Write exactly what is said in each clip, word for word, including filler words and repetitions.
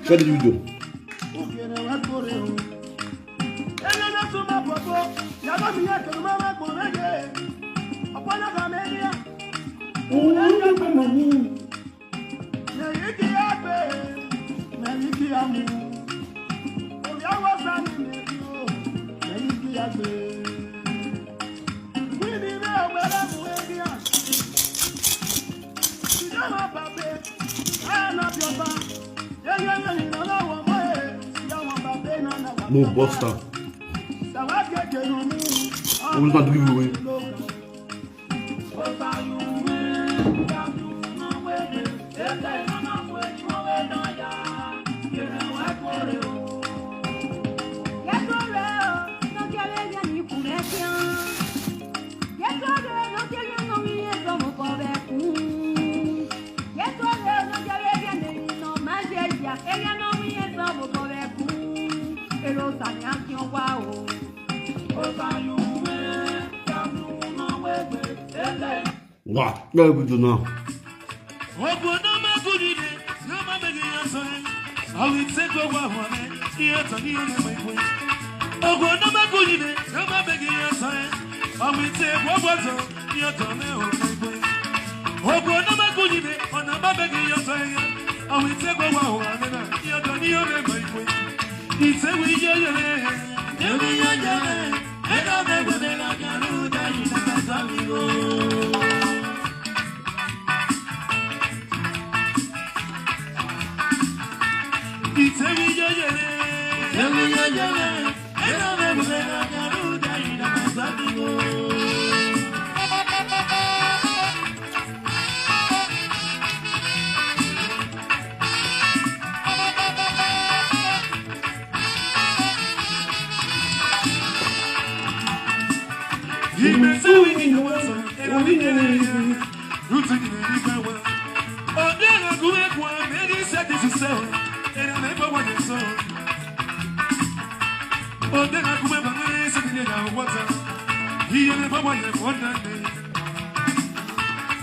Share the video. No, Buster. Always not give away. Wa, very good now. Obodo Magunide, no ma begi ya so. Awi teko wa wa ne, iyo to ni o ne mai kwe. Obodo Magunide, no ma begi ya so. Awi teko wa to, iyo to ne o mai kwe. Obodo Magunide, ona ma begi ya so. Awi teko wa wa ne na, iyo to ni o ne mai kwe. Ite wi yo yo ne, yo wi yo yo ne.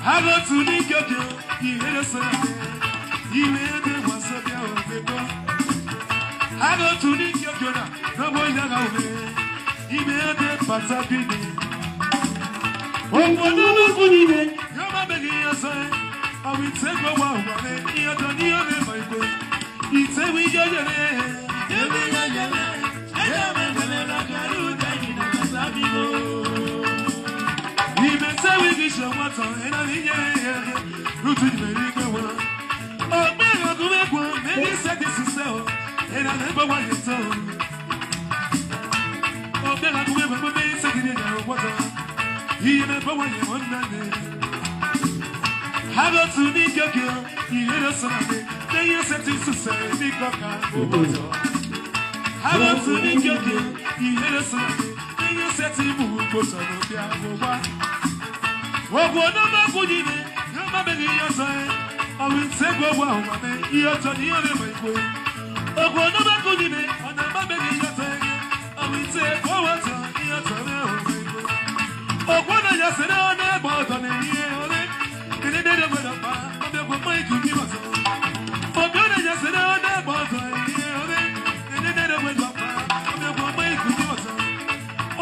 Hello to the girl, you hear the song. You hear the what's up, you know. Hello to the girl, no boy, you know. Ibe ebe pata bini. Obodo Magunide, yo ma begi ya so. Awi teko wa wa ne, iyo to ni o ne mai kwe. Ite wi yo yo ne. Yo wi yo yo ne. Ebe me me la karu da ni na sabi mo. Ibe se wi ki sho wa to, ena ni ye ye. Rutu ni me Why you so? Oh, then I go ever be second in the water. He never want you on the name. Have a to me, girl. He hit us on the day. Then you said to say, "Big rock and go water." Have a to me, girl. He hit us on the day. Then you said to move, go to the piano. Ogwo no ma kunyi me, no ma be ni yo so e. Owi se gwo wa o ma me, iyo to ni o le mo igwe. Ogwo no ma kunyi me, ona ma be ni yo so e. Owi se gwo wa to ni o to me o mo igwe. Ogwo na ya se na o na gbo to ni ni e o le. Ni ni ni ni gbo do pa, o be gwo mo iku ni wa so. Ogwo na ya se na o na gbo to ni e o le. Ni ni ni ni gbo do pa, o be gwo mo iku ni wa so.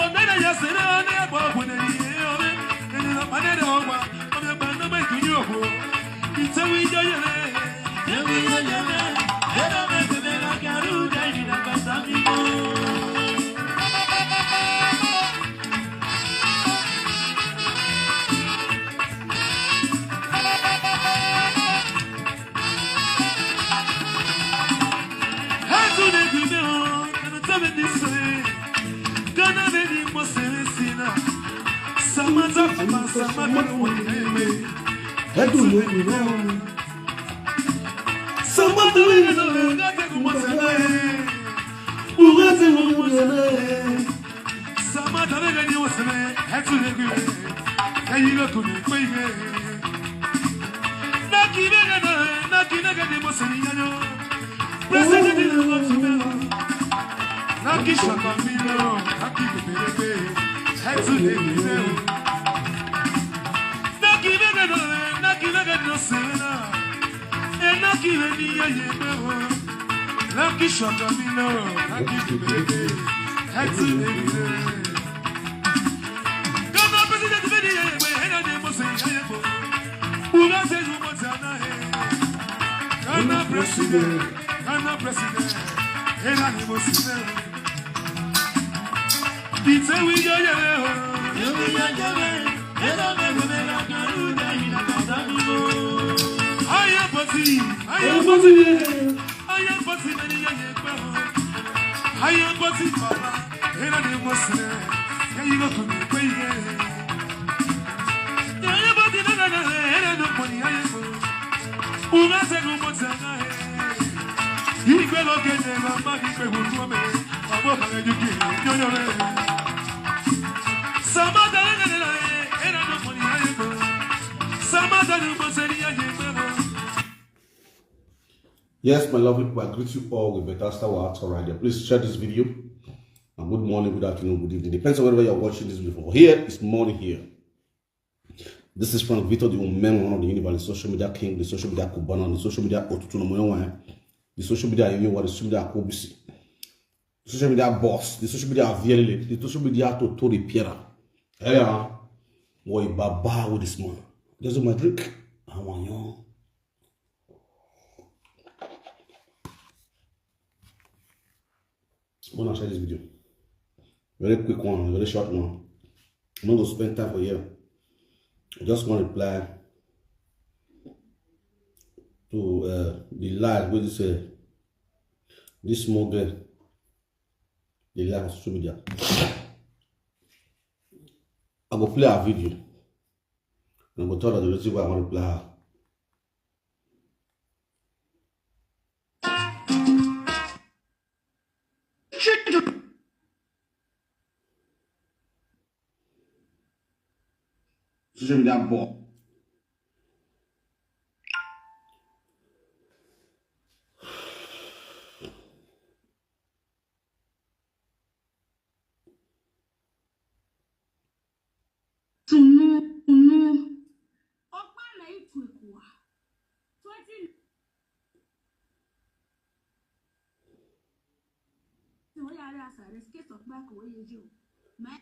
Ogene ya sere ne gbo gbo ne ni ore. Ene na mane de ogba, o me ba na mai kunyo gbo. Ite wi yo yere, ite wi yo yere. Era me me me la karu dai na kasami mo. Samata bega ni waseme, hatu ne gwe. Kayi lo kune kwege. Naki bega na, naki nega ni moseni yanyo. President ni lo waseme. Naki shaka milo, naki bebebe. Hatu ne gwe. Naki bega na, naki nega ni waseme. Enoki reni ya yebe o. Naki shaka milo, naki bebe. Hatu ne gwe. Ghana president beni ya yebe, ena ne mose ya yebe. Uga se ju mo tana he. Ghana president, Ghana president, ena ne mose. Ite wi yo yere o. Ite wi yo yere. Ena me me me la karu dai na kasami mo. Aya pati, aya pati. Aya pati me ni ya ye pa. Aya pati pala, ena ni mo se. Ya yi go ku ni pe ye. Aya pati na na na, ena no ko ni aya ko. Una se ku mo sa na e. Igwe lo ke je ba ma ki pe bu tu me. Abo ka ju ki, yo yo le. Sama da na na na, ena no ko ni aya ko. Sama da no mo se ni aya ko. Yes, my lovely people, I greet you all with better style out right there. Please share this video. And good morning, good afternoon, good evening. Depends on wherever you're watching this video from. Here, it's morning here. This is Frank Victor, the Umem, one of the universe, the social media king, the social media Cubana, the social media Otutu no Moyo, the social media Imewa, the social media Kobisi, the social media boss, the social media Aviele, the social media Totori Piera. Hey, uh, boy, baba with this man. Just my drink. I want you. Wanna share this video. Very quick one, very short one. I'm not gonna spend time for here. I just want to reply to uh, the lies with this uh, this small girl. The lies on social media. I go play her video. And I go tell her the reason why I want to reply her. Social media ball. Tunu, tunu. Ọkpa na itu ekuwa. Twenty. Ti wọ́n yára àṣà rẹ̀ sí kéèsì ọ̀pá kò wáyé jù. Mẹ́.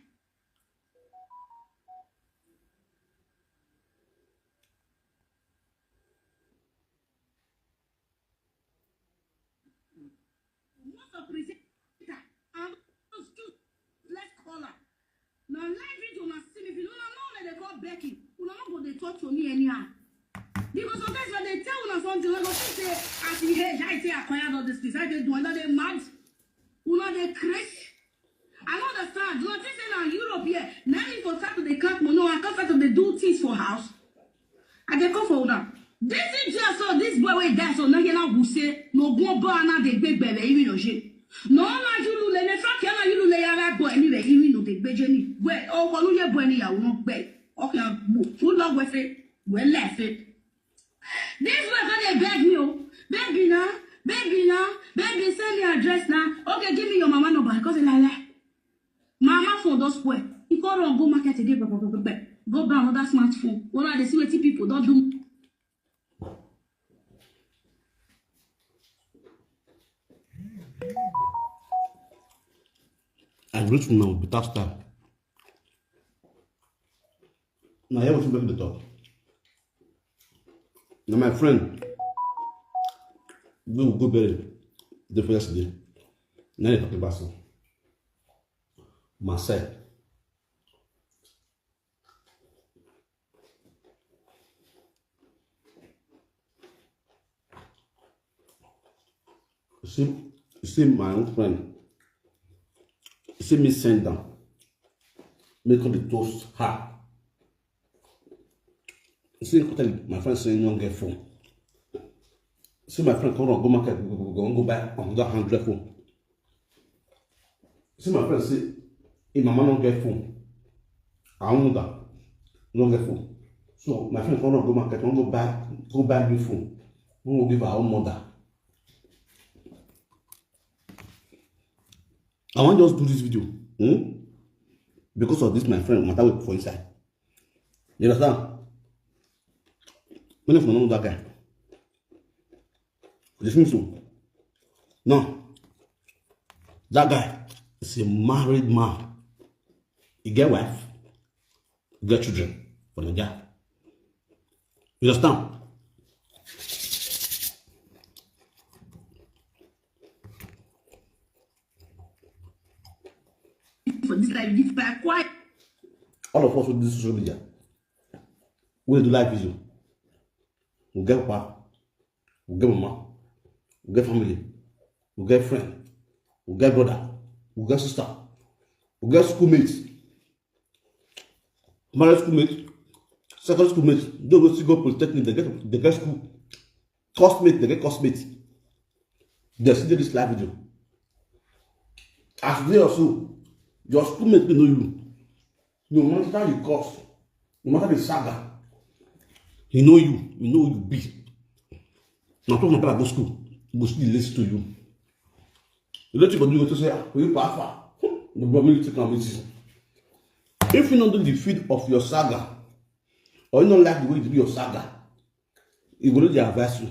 Most of presenter and those two, let's call her. Now live video una see me, if you don't know, they call Becky. Una no go dey talk to me anyhow. Because sometimes when they tell una something, una go think say, as in, hey, I say acquired all these things. I dey do, I no dey mad. Una dey craze. I no understand. Una think say na Europe here. Na me for start to dey count money. I come start to dey do things for house. I dey come for una. This is just so this boy wey die so na yẹn na wù ṣe no gun ọba ana dey gbé gbẹ̀rẹ̀ irin lọ ṣe. No na yulu le ne frak ya na yulu le yàrá boy ni re irin no dey gbé jẹ ni. Boy o ko lu ye boy ni ya won gbe. O kan bu. Who love we fe? We left it. This boy come dey beg me o. Baby na, baby na, baby send me address na. Okay, give me your mama number. I come say lie lie. Mama phone don spoil. He come run go market again. Go buy another smartphone. Una dey see wetin people don do. I greet una with better style. Na here wetin people dey talk. Na my friend wey we go bury dey for yesterday. Na him dey talk about so. Marcel. You see, you see my own friend. You see me send am. Make all the toast hard. You see, come tell my friend say he no get phone. See my friend come run go market, go, go, go, go buy another hundred phone. See my friend say him mama no get phone. I wonder no get phone. So my friend come run go market, wan go buy, go buy new phone. Wan go give her own mother. I wan just do this video, hmm? Because of this my friend matter wey for inside. You understand? Many of una know that guy. You see me so? No. That guy is a married man. He get wife, he get children for Naija. You understand? For this life, this by quiet. All of us with this social media, we do live video. We get papa, we get mama, we get family, we get friend, we get brother, we get sister, we get schoolmates, married schoolmates, secondary schoolmates, those wey still go polytechnic, they get, they get school, coursemate, they get coursemate. They still dey this live video. As they also, your schoolmate wey know you, no matter the course, no matter the saga, he know you, he know who you be. Na talk na go school, he go still dey listen to you. The little thing you go to say, ah, will you pass far? The problem you take am easy. If you no do the feed of your saga, or you no like the way you do your saga, you go need the advice you.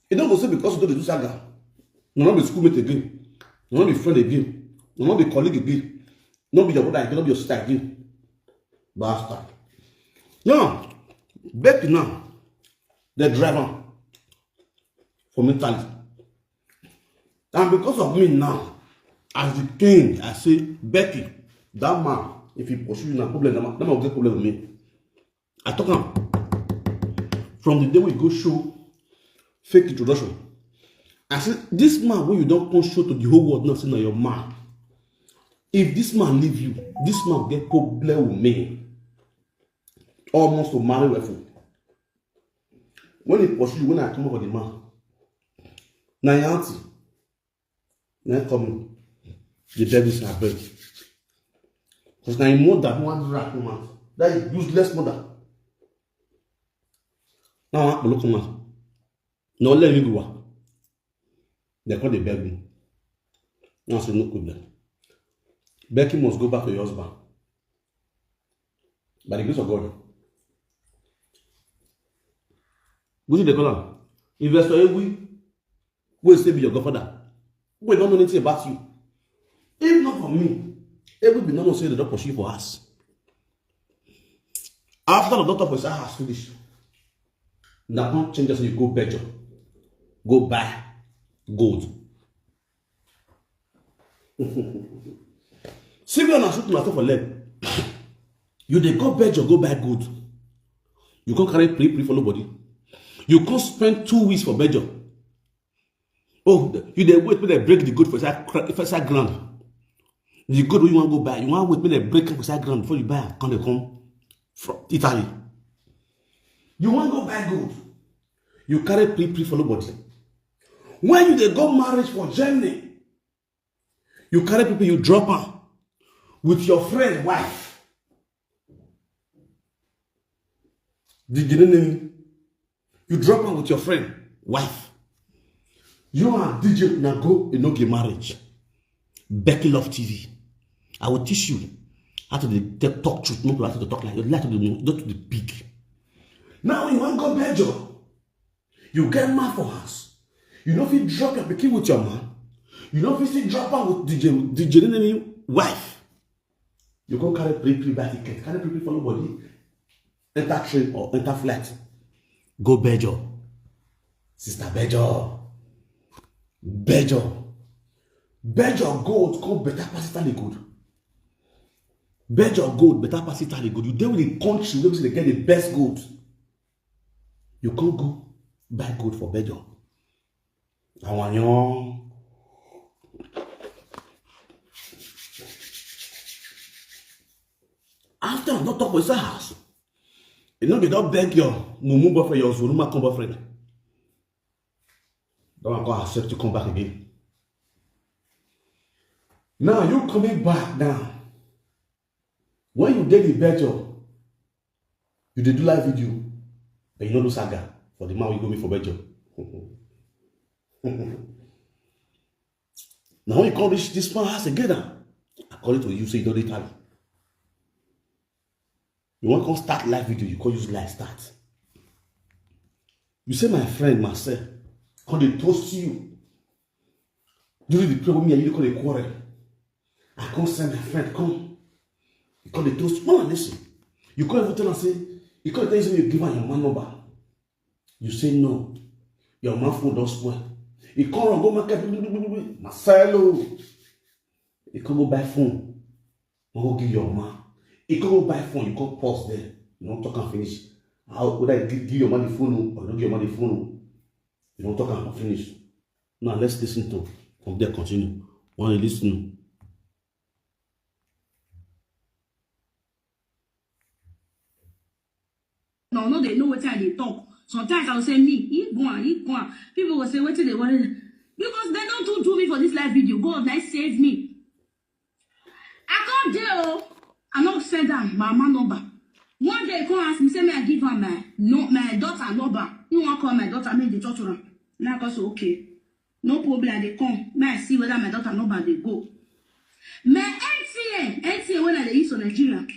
You no go say because you don dey do saga, you no be schoolmate again, you no be friend again, you no be colleague again, no be your brother again, no be your sister again. Bastard. Now, Becky now, they drive am from Italy. And because of me now, as the king, I say, Becky, that man, if he pursue you, na problem, that man, that man go get problem with me. I talk am from the day we go show fake introduction. I say, this man wey you don come show to the whole world now, say na your man. If this man leave you, this man get problem with me. Almost to marry wife. When he pursue you, when I come up with the man, na your auntie, na him come the devil is abeg. Because na him mother who wan drag come out. That is useless mother. Now I look come out. No let me go. They call the beg me. Now say no problem. Becky must go back to your husband. By the grace of God. Wetin dey call am? Investor Egwi, wey say be your godfather, wey don't know anything about you. If not for me, Egwi be no know say they don pursue you for house. After the doctor for inside house finish, na come change as you go Bejo, go buy gold. See where una shoot una for leg. You dey go Bejo go buy gold. You come carry pre pre follow body. You come spend two weeks for Bejo. Oh, you dey wait make dem break the goat for inside cra- for inside ground. The goat wey you wan go buy, you wan wait make dem break am for inside ground before you buy am, come dey come from Italy. You wan go buy goat, you carry pre pre follow body. When you dey go marriage for Germany, you carry people, you drop am with your friend wife. Did you know? You drop am with your friend wife. You and D J na go enoge marriage. Becky Love T V. I will teach you how to dey take talk truth, not how to talk like your life to be not to be big. Now you wan go Belgium. You get man for house. You no fit drop your pikin with your man. You no fit still drop am with D J D J Nene wife. You go carry pre pre buy ticket, carry pre pre follow body, enter train or enter flight, go Belgium, sister Belgium, Belgium, Belgium gold come better pass Italy gold. Belgium gold better pass Italy gold. You dey with the country wey be say dey get the best gold. You come go buy gold for Belgium. Àwọn yan. After you don talk for inside house, you no dey don beg your mumu boyfriend, your Zuruma come boyfriend. That one come accept to come back again. Now you coming back now. When you dey the Belgium, you dey do live video, but you no do saga for the man wey go meet for Belgium. Now when you come reach this man house again now, according to you, say you don dey Italy. You wan come start live video, you come use live start. You say my friend Marcel, come dey toast you. During the prayer wey me and you come dey quarrel, I come send my friend come. You come dey toast. Mama, listen. You come even tell am say, you come tell you say you give am your man number. You say no. Your man phone don spoil. He come run go market. Marcelo. He come go buy phone. Wan go give your man. He come go buy phone. You come pause there. You no talk am finish. How whether you give, give your man the phone o, or you no give your man the phone o. You no talk am finish. Now let's listen to from there continue. Wan listen. No, no, they know wetin I dey talk. Sometimes I go say me, he go on, he go on. People go say wetin dey worry them. Because they don too do me for this live video. God na save me. I come there o. I no send am my mama number. One day he come ask me say me I give am my no my daughter number. He wan call my daughter make he dey talk to am. Na I come say okay. No problem, I dey come. Make I see whether my daughter number dey go. My M T N, M T N wey I dey use for Nigeria,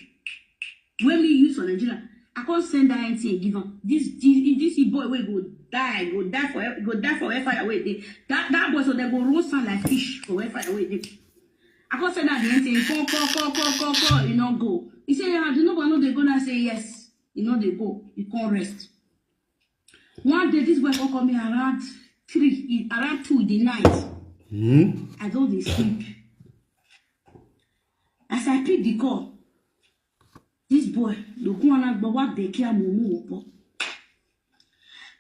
wey me use for Nigeria, I come send that M T N give am. This this this boy wey go die, go die for go die for where fire wey dey. That that boy so dem go roast am like fish for where fire wey dey. I come send am the M T N, call call call call call call, e no go. He say ah the number no dey go now. I say yes, e no dey go. E come rest. One day this boy come call me around three, e- around two in the night. Hmm? I don dey sleep. As I pick the call, this boy, Lokunana Gbawa Bekia Mumu Opo.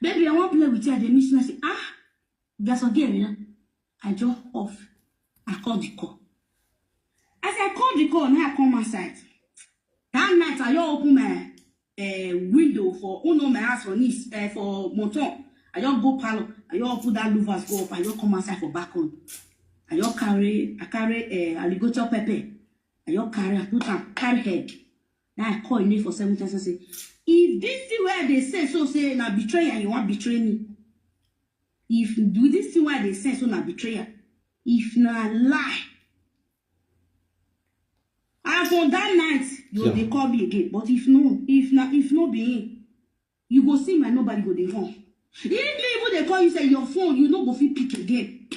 Baby, I wan play with you. I dey miss you. I say, ah, there's a game, you know. I just off. I call the call. As I call the call, now I come outside. That night, I just open my uh, window for who know my house for Nice, uh, for Monton. I just go parlor. I just open that louvers go up. I just come outside for balcony. I just carry, I carry uh, alligator pepper. I just carry, I put am, carry head. Now I call him name for seven times. I say, if this thing where they say so say na betrayal, you want betray me. If do this thing where they say so na betrayal. If na lie, and from that night you Yeah. dey call me again. But if no, if na if no be him, you go see my number, you go dey home. If me even dey call you say your phone, you no go fit pick again.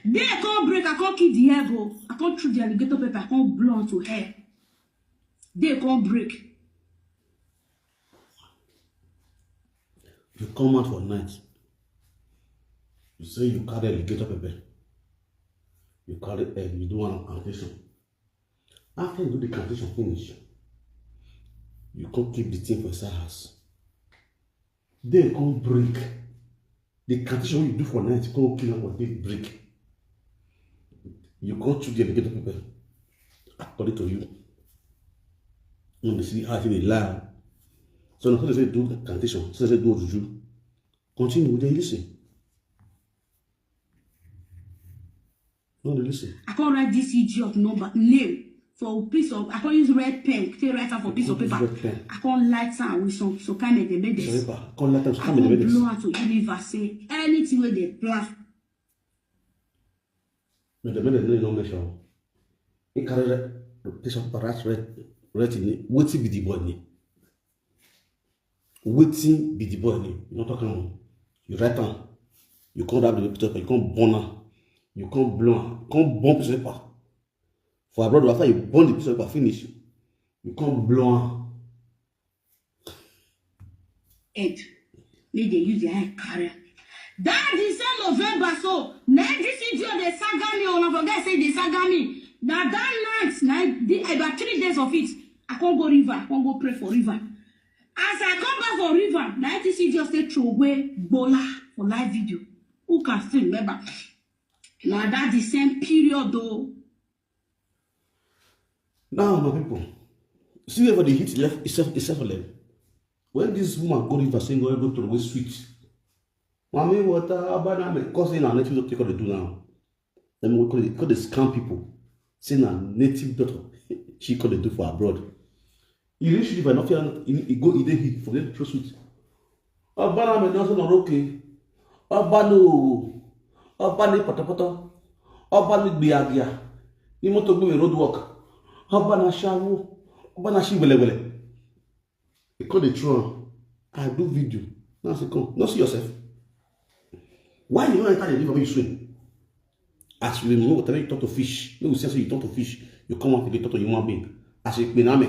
Day come break, I come kill the egg o. I come throw the alligator pepper, I come blow to hell. Day come break. You come out for night. You say you carry alligator pepper. You carry egg, you do one incantation. After you do the incantation finish, you come keep the thing for inside house. Day come break. The incantation wey you do for night, you come kill am for day break. You come chook there dey get people, according to you. You dey see how you dey lie. So na so dem say do incantation, so dem say do juju. Continue, we dey listen. No dey listen. I come write this idiot number name for piece of, I come use red pen, take write am for piece of paper. Red pen. I come light am with some, some kind of the Some paper. Come light am, some I kind of come the blow am to universe, say anything wey dey plan. Make dem, make dem no mention. He carry red, piece of paper, write red, red thing. Wetin be the boy name? Wetin be the boy name? You no talk am. You write am. You come wrap the paper, you come burn am. You come blow am. Come burn piece of paper. For abroad, after you burn the piece of paper finish, you come blow am. Head. Make dem use their eye carry am. That the same November so, na this idiot dey saga me, una forget say dey saga me. Na that night, na the, about three days of it, I come go river, I come go pray for river. As I come back for river, na this idiot take throw away gbola for live video. Who can still remember? Na that the same period though. Now, my people, see where the heat left itself, itself for them. When this woman go river, say go, go throw away sweet. Mami water, abana me, cause na native doctor come dey do now. Dem go call dey, call dey scam people. Say na native doctor she come dey do for abroad. E reach river, no fit, e, e go, e dey heat for them to throw sweet. Abana me, no, so na okay. Abana o, abana potopoto, abana gbia gbia. Ni motor go road work. Abana shawo, abana shi wele wele. E come dey throw am. I do video. Now say come, no see yourself. Why you no enter the river make you swim? As you remove water, make you turn to fish. Make we see say you turn to fish. You come out, you dey turn to human being. As you kpe na me.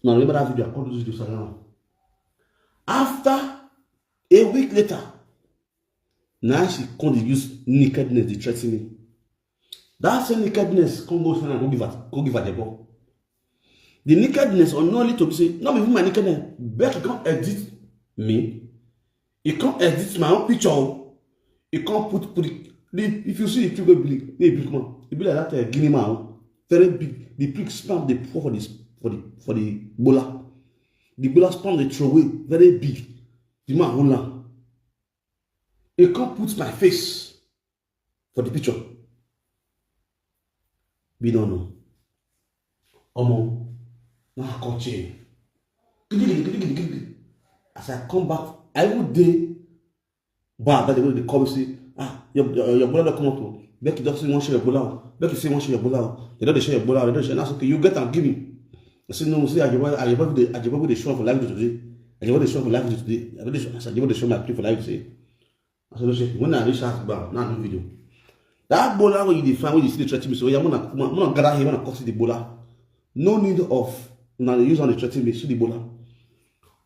Now remember that video, I come do this video now. After a week later, now she come dey use nakedness dey threaten me. That same nakedness come go find am, go give her, go give her the ball. The nakedness unknowingly to be say, not even my nakedness, Becky come edit me. He come edit my own picture o. He come put, put it, the, if you see the pig wey big, wey big man, e be like that, uh, Guinea man o. Very big. The pig sperm dey pour for the, for the, for the gbola. The gbola sperm dey throw away, very big. The man hold am. He come put my face for the picture. Be no no. Omo, na I come change. Gidigidi, gidigidi, gidigidi. As I come back, I even dey bar that day wey dey call me say, "Ah, your, your, your gbola don come out o. Make you just say you wan show your gbola o. Make you say you wan show your gbola o. Dem don dey show your gbola o. Dem don dey show." I say, "Okay, you get am, give me." I say, "No, say Ajebo, Ajebo dey, Ajebo dey show am for live video today. Ajebo dey show am for live video today. Ajebo dey show, Ajebo dey show my pikin for live video today." I say, "No shit." When I reach house, bam, now I do video. That gbola wey you dey find, wey you see dey threaten me, so yeah, muna, muna, muna gather here, muna come see the gbola. No need of una dey use am dey threaten me, see the gbola.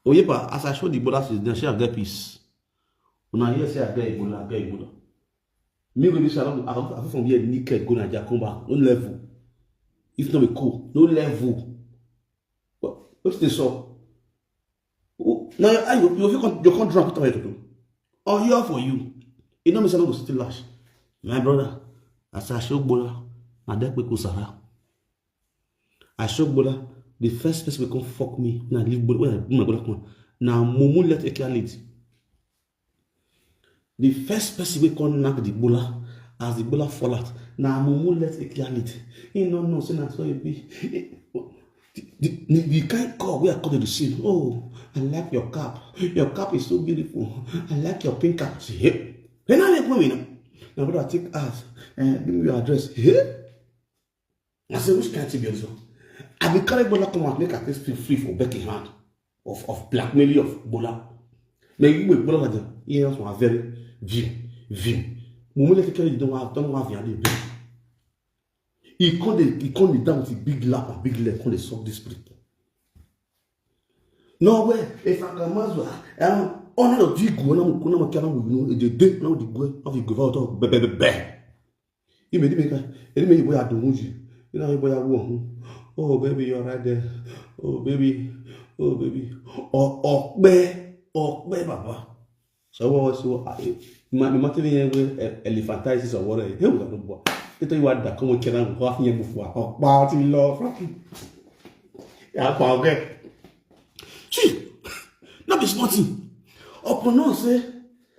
Oyepa, as I show the gbola since then, shey I get peace. Una hear say I get gbola, I get gbola. Me wey be say I don, I don, I fit from here naked go Naija, come back, no level. If no be cool, no level. What, what's the so? Now you, you, you come, you come drunk, what you do? Oyo for you. You know me say I no go still lash. My brother, as I show gbola, na that quick Sarah. I show gbola, the first person wey come fuck me, when I leave gbola, when I bring my gbola come, na mumu let Ekia lead. The first person wey come knack the gbola, as the gbola fall out, na mumu let Ekia lead. He no know say na so e be. The, the, the, the kind call wey I call the receive. "Oh, I like your cap. Your cap is so beautiful. I like your pink cap." Say, "Hey, hey, now make me now." My brother take ass and give me your address. Hey? I say, "Which kind thing be this one?" I be carry gbola come out, make I take feel free for Becky hand of, of blackmail of gbola. Make you wait gbola like that. He else one very vim, vim. Mumu let Ekia lead, don't want, don't want vim. He come dey, he come dey down with his big lap and big leg, come dey suck this spirit. No way, if I can mazwa, um, honor of Digo, na mo kuna mo kana mo, you know, e dey dey, na mo Digo, na mo Digo, out of be, be, be, be. Ime, ime ka, ime ibo ya dun ji. Ina ibo ya wo hun. Oh baby, you're right there. Oh baby, oh baby. Oh, oh, be, oh, be, baba. So what was so, uh, ma ma tell you we elephantiasis or whatever. Hey, we don't boy. They tell you what that come on channel go have you before. Oh, party law, Frankie. Yeah, pa okay. See, not be small thing. Upon us say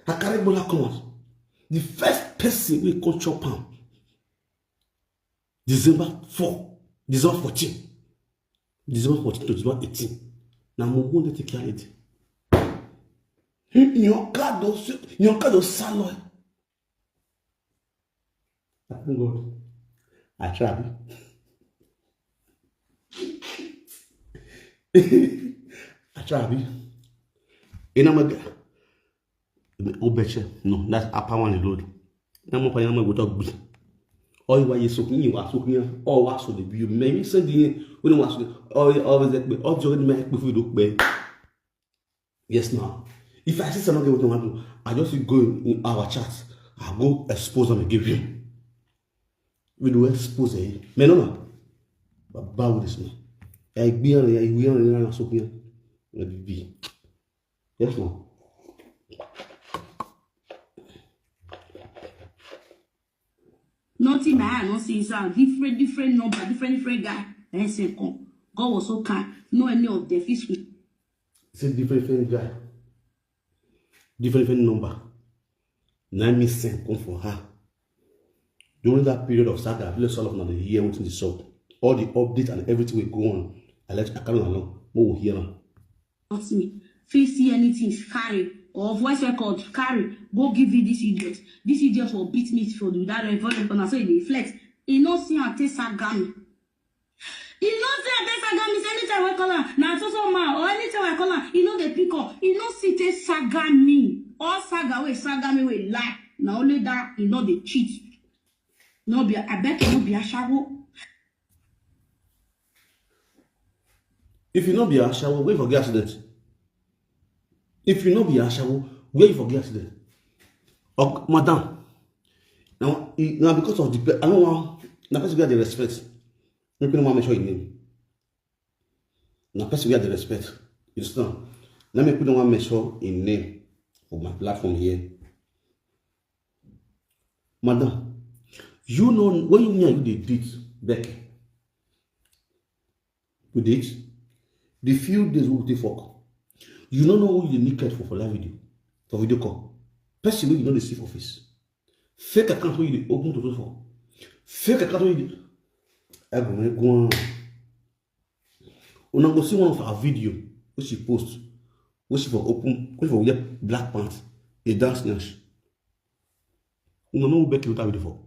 I carry Bola come out. The first person we come chop am. December four, December fourteen, December fourteen to December eighteen. Na mo go take care it. Your card don, your card don salon. I thank God. I try. I try. You know my guy. Obeche, no, that's upper one the road. Na mo pa na mo go talk bi. Oh, why you so, you are so here. Oh, what so the view? Maybe send the, when was, oh, always that, oh, join my people do be. Yes, now. If I see someone get what I do, I just go in our chat. I go expose them and give him. We do expose him. Me no, no. But bow this man. I be on, I be on, I so here. Let it be. Yes, ma'am. Nothing my eye no see inside. Different, different number, different, different guy. Then say come. God was so kind. No any of the fish. Say different, different guy. Different, different number. Now me send come for her. During that period of saga, I feel all of now the year within the shop. All the updates and everything will go on. I let I can't alone. But we'll hear now. Not me. If you see anything, carry. Or voice record, carry. Go give it this idiot. This idiot will beat me for do that revolt. And I say they flex. He no see and take saga me. He no see and take saga me. Say anytime I call her, now so so ma, or anytime I call her, he no dey pick up. He no see take saga me. All saga wey saga me wey lie. Na only that he no dey cheat. No be, I bet he no be ashawo. If you no be ashawo, where you for get accident? If you no be ashawo, where you for get accident? Ok, madam, now, e, now because of the pe-, I don't want, na person wey I dey respect. Make you no wan mention him name. Na person wey I dey respect. You understand? Now make you no wan mention him name for my platform here. Madam, you know when you, me and you dey date, Becky, we date, the few days we take fuck, you no know who you dey naked for, for live video, for video call. Person wey you no dey see for face. Fake account wey you dey open to for. Fake account wey you dey, I go make one. Una go see one of her video wey she post, wey she for open, wey for wear black pants, dey dance nyash. Una know who Becky Otabi dey for?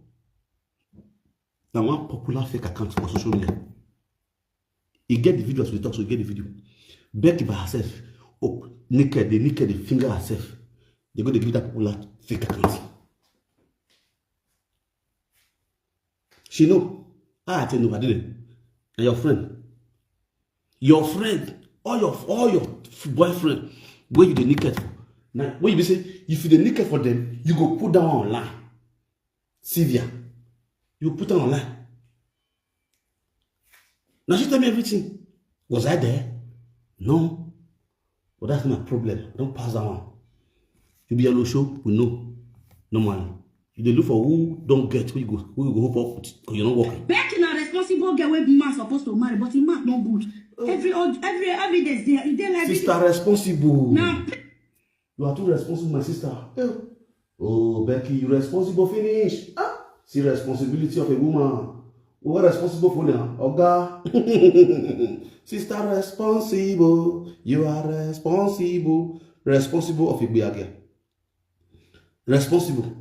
Na one popular fake account for social media. E get the video as we talk, so e get the video. Becky by herself, oh, naked, dey naked, dey finger herself. Dey go dey give that popular fake account. She know. Ah, I tell you, I didn't. Na your friend. Your friend, all your, all your boyfriend, wey you dey naked for. Now, when you be say, if you dey naked for them, you go put that one online. Sylvia, you put am online. Now she tell me everything. Was I there? No. But that's my problem. I don pass that one. You be yellow show, we know. Normally. You dey look for who don get, who you go, who you go hook up with, 'cause you're not working. Becky na responsible girl wey man suppose to marry, but him mouth no good. Every odd, every evidence dey, e dey like Sister responsible. Na You are too responsible, my sister. Eh. Oh, Becky, you responsible finish. Ah, see responsibility of a woman. We are responsible for now. Oga. Sister responsible. You are responsible. Responsible of a girl. Responsible.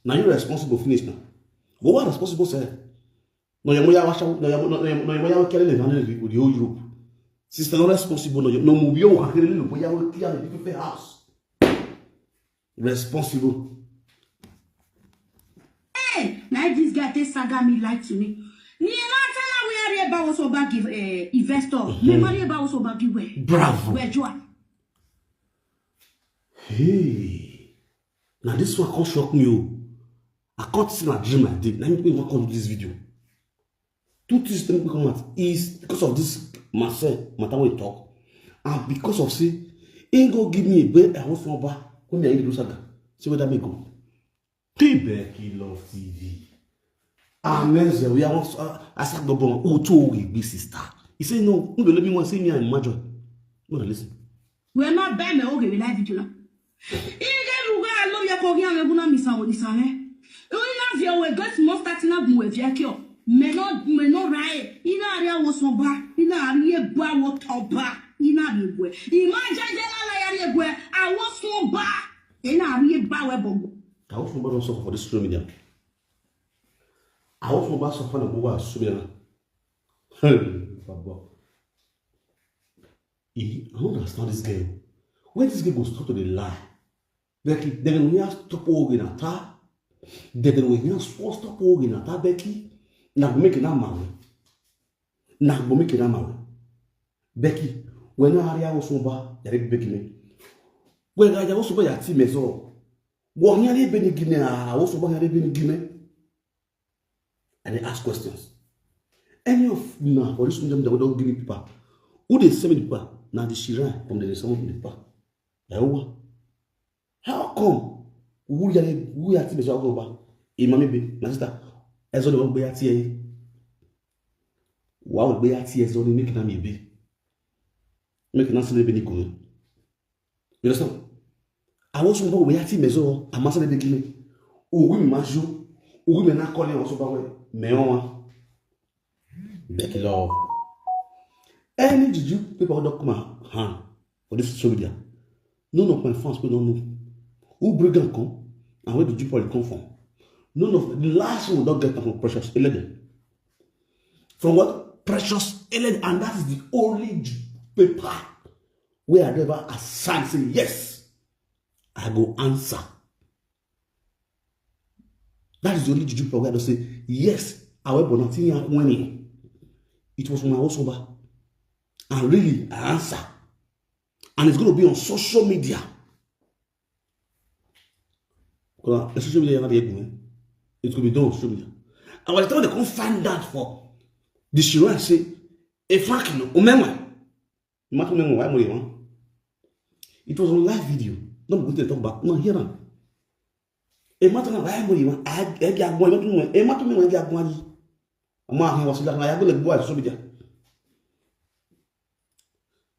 Now you responsible finish now. But what responsible sef? No, your mother was, no, your, no, your, no, your mother was killing the family with the whole Europe. Sister, not responsible. No, your, no, move your work, really, but you will clear the people house. Responsible. Hey, now this guy take saga me, lie to me. Ni na tell her we are about also back give, eh, investor. Me money about also back give where? Bravo. Where Joa? Hey. Now this one come shock me, oh. I can't see my dream I did. Let me come do this video. Two things make me come out is because of this Marcel matter we talk, and because of say he go give me a bed I want to buy. When me and you do saga, see whether me go. Pay Becky Love T V. Amen. We are also, uh, I said, "Go, go, oh, to we be sister." He said, "No, no, let me one, say me and Major." No, listen. We're not bad, me, okay, we live video now. Ige ruga alo ya ko gi ame guna misa wo disa me. Ina vi owe gesi mo start na gun we vi akio. Me no, me no rae. Ina ari awo so ba. Ina ari e ba wo to ba. Ina ari egwe. Ima jaje la la ya ari egwe. Awo so ba. Ina ari e ba we bogo. Awo so ba don suffer for this social media. Awo so ba suffer na gbogbo social media. Hey, baba. I don't understand this girl. When this girl go stop to dey lie? Becky, then we have stop ogin ata. Then we have stop stop ogin ata, Becky. Na go make na mawe. Na go make na mawe. Becky, when I are also ba, ya Becky me. When I also ba ya ti me so. Wo nya re be ni gime, a also ba ya re be ni gime. And they ask questions. Any of now for this media, we don't give me paper. Who they send me the paper? Now the Shiran from the send me the paper. Like, what? How come? Who ya, who ya ti me so go ba? E mami be, my sister. Ezo ni won gbe ya ti e. Wa won gbe ya ti e, ezo ni make na mi be. Make na sele be ni gun. You understand? I want some people we are team so, I must say they give me. Who we must you? Who we na call you also ba we? Me on. Becky Love. Any did you people don't come out hand for this social media? None of my fans people don't know. Who bring them come? And where did you probably come from? None of the last one don't get them from Precious Eleven. From what? Precious Eleven. And that is the only j- paper where I never assign say, "Yes, I go answer." That is the only juju program where I say, "Yes, I will born nothing winning." It was my Osoba. And really, I answer. And it's going to be on social media. Because the social media, you're not getting it. It could be done on social media. And by the time they come find out for the Shiran, say, "A Frank, no, Umema." Imagine me, why more you want? It was on live video. No, we go to talk about. No, here now. Imagine why more you want? I, I get one. Imagine me, imagine me, I get one. I'm not going to say that. I go like boy, social media.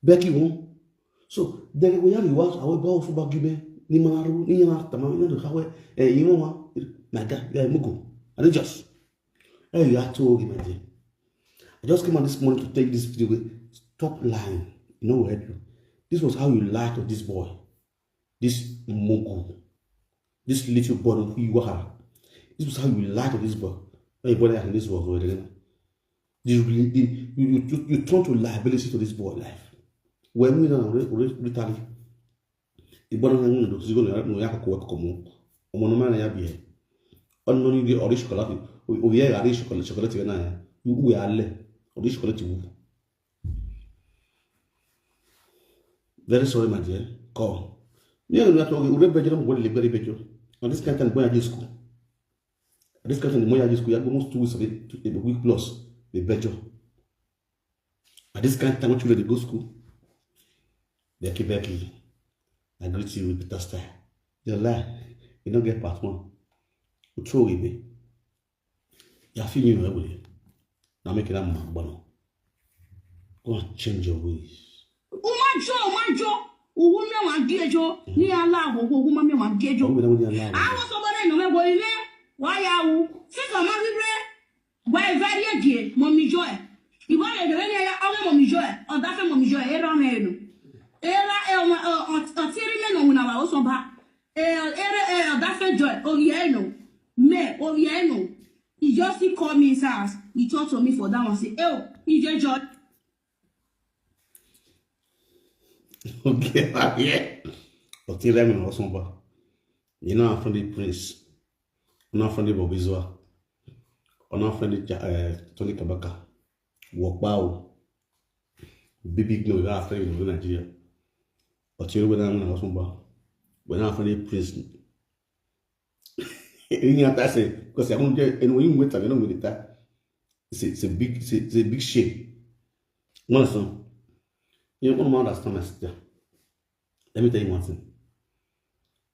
Becky won. So then we have the ones I will go for back give me. Ni manaru, ni yana tama, ni yana kawe. Eh, you know what? My guy, yeah, Mugo. I don't just. Hey, you are too old, my dear. I just came out this morning to take this video. Stop lying. You know what help you? This was how you lied to this boy. This Mugu. This little boy who you are. This was how you lied to this boy. Hey, boy, I can this was already. You, you, you, you, you turn to liability to this boy life. When we don't re- re- retaliate, the boy don't know to go to ya ko ko mo. Omo no man ya bi. On no ni ori chocolate. O ye ori chocolate, chocolate na ya. U u ya le. Ori chocolate u. Very sorry, my dear. Call. Me and you are talking. Ure bejo mo le bere bejo. And this kind of time going to school. At this kind of time, the more you school, you have almost two weeks of it, two- a week plus. Be bejo. At this kind of time, when children they go school, Becky Becky, I greet you with Peter style. You lie. You don't get part one. You throw away me. You are feeling your way. Now make it a man, but no. Go and change your ways. Umajo, umajo. Uwu me wa giejo. Ni ala wo wo uwu me wa giejo. Don't be that way, Allah. I was over there no me go ile. Why ya u? Since I'm married, why very again, Mommy Joy. Iwa le de ni ya, awe Mommy Joy. O da fe Mommy Joy. Era me no. Era e o o o tiri me no na wa o so ba. E era e o da fe Joy. O ye no. Me o ye no. He just he call me inside house. He talk to me for that one. Say, "Oh, he just Joy." Okay, yeah. Otire me no so ba. You know, I'm from the prince. I'm not from the Bobizwa. I'm not from the uh, Tony Kabaka. Walk bow. Big big no, we are friend in Nigeria. Otire when I'm not so ba. When I'm from the prince. Any other say, because I won't get any way with that, you know, with that. It's a, it's a big, it's a, it's a big shame. One son, you don't understand my sister. Let me tell you one thing.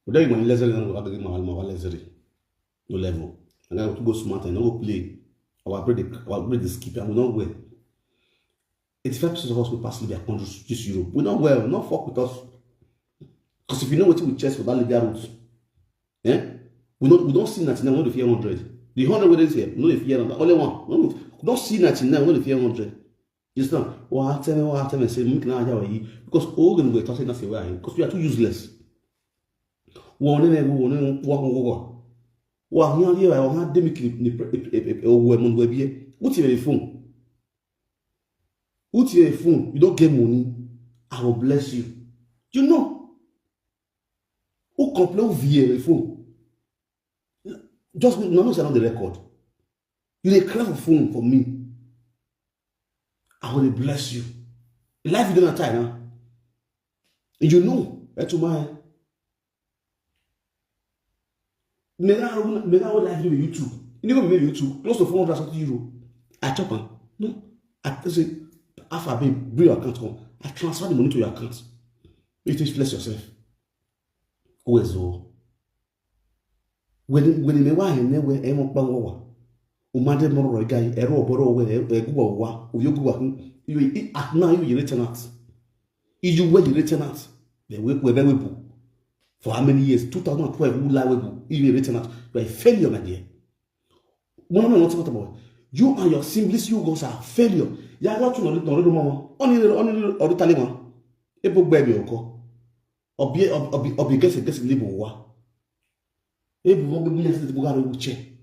But then you want less than what I give my my less than no level. And I go smart and no go play. Our bread, our bread is keep and we don't wear. Eighty-five percent of us will pass Libya countries this Europe. We don't wear, not fuck with us. Because if you know what we chest for that Libya route, eh? We don't we don't see ninety-nine, we don't fear hundred. The hundred we don't fear, we don't fear number. Only one. We don't see ninety-nine, we don't fear hundred. You understand? What I tell me, what I tell me, say, make now how are you? Because all the way talking that way, because we are too useless. One name, one name, one one one. Wa hia ye wa hia de mi kini ni pre e e e o we mo we bie. Uti ye phone. Uti ye phone. You don't get money. I will bless you. You know. Who complain via the phone? Just no no say on the record. You dey cry for phone for me. I will bless you. Life you don't time now. You know, that's why Mega Mega will live with YouTube. You know me YouTube, close to four hundred something euro. I chop am. No, I say, "Alpha, babe, bring your account come." I transfer the money to your account. You just bless yourself. Who is all? When when me wa hene we e mo pa wo wa. O ma de mo ro ga e ro bo ro we e gu wa wa. O yo gu wa. You at now you return out. You were the return out. The way we we bu. For how many years? Two thousand twelve we lie we bu. You return out. You are a failure, my dear. One of my not about. You and your siblings, you guys are failure. Ya go to no no no mama. Only only or talima. E bo gbe mi oko. Obi obi obi gese gese ni bo wa. E bo mo bi ese bo ga ro che.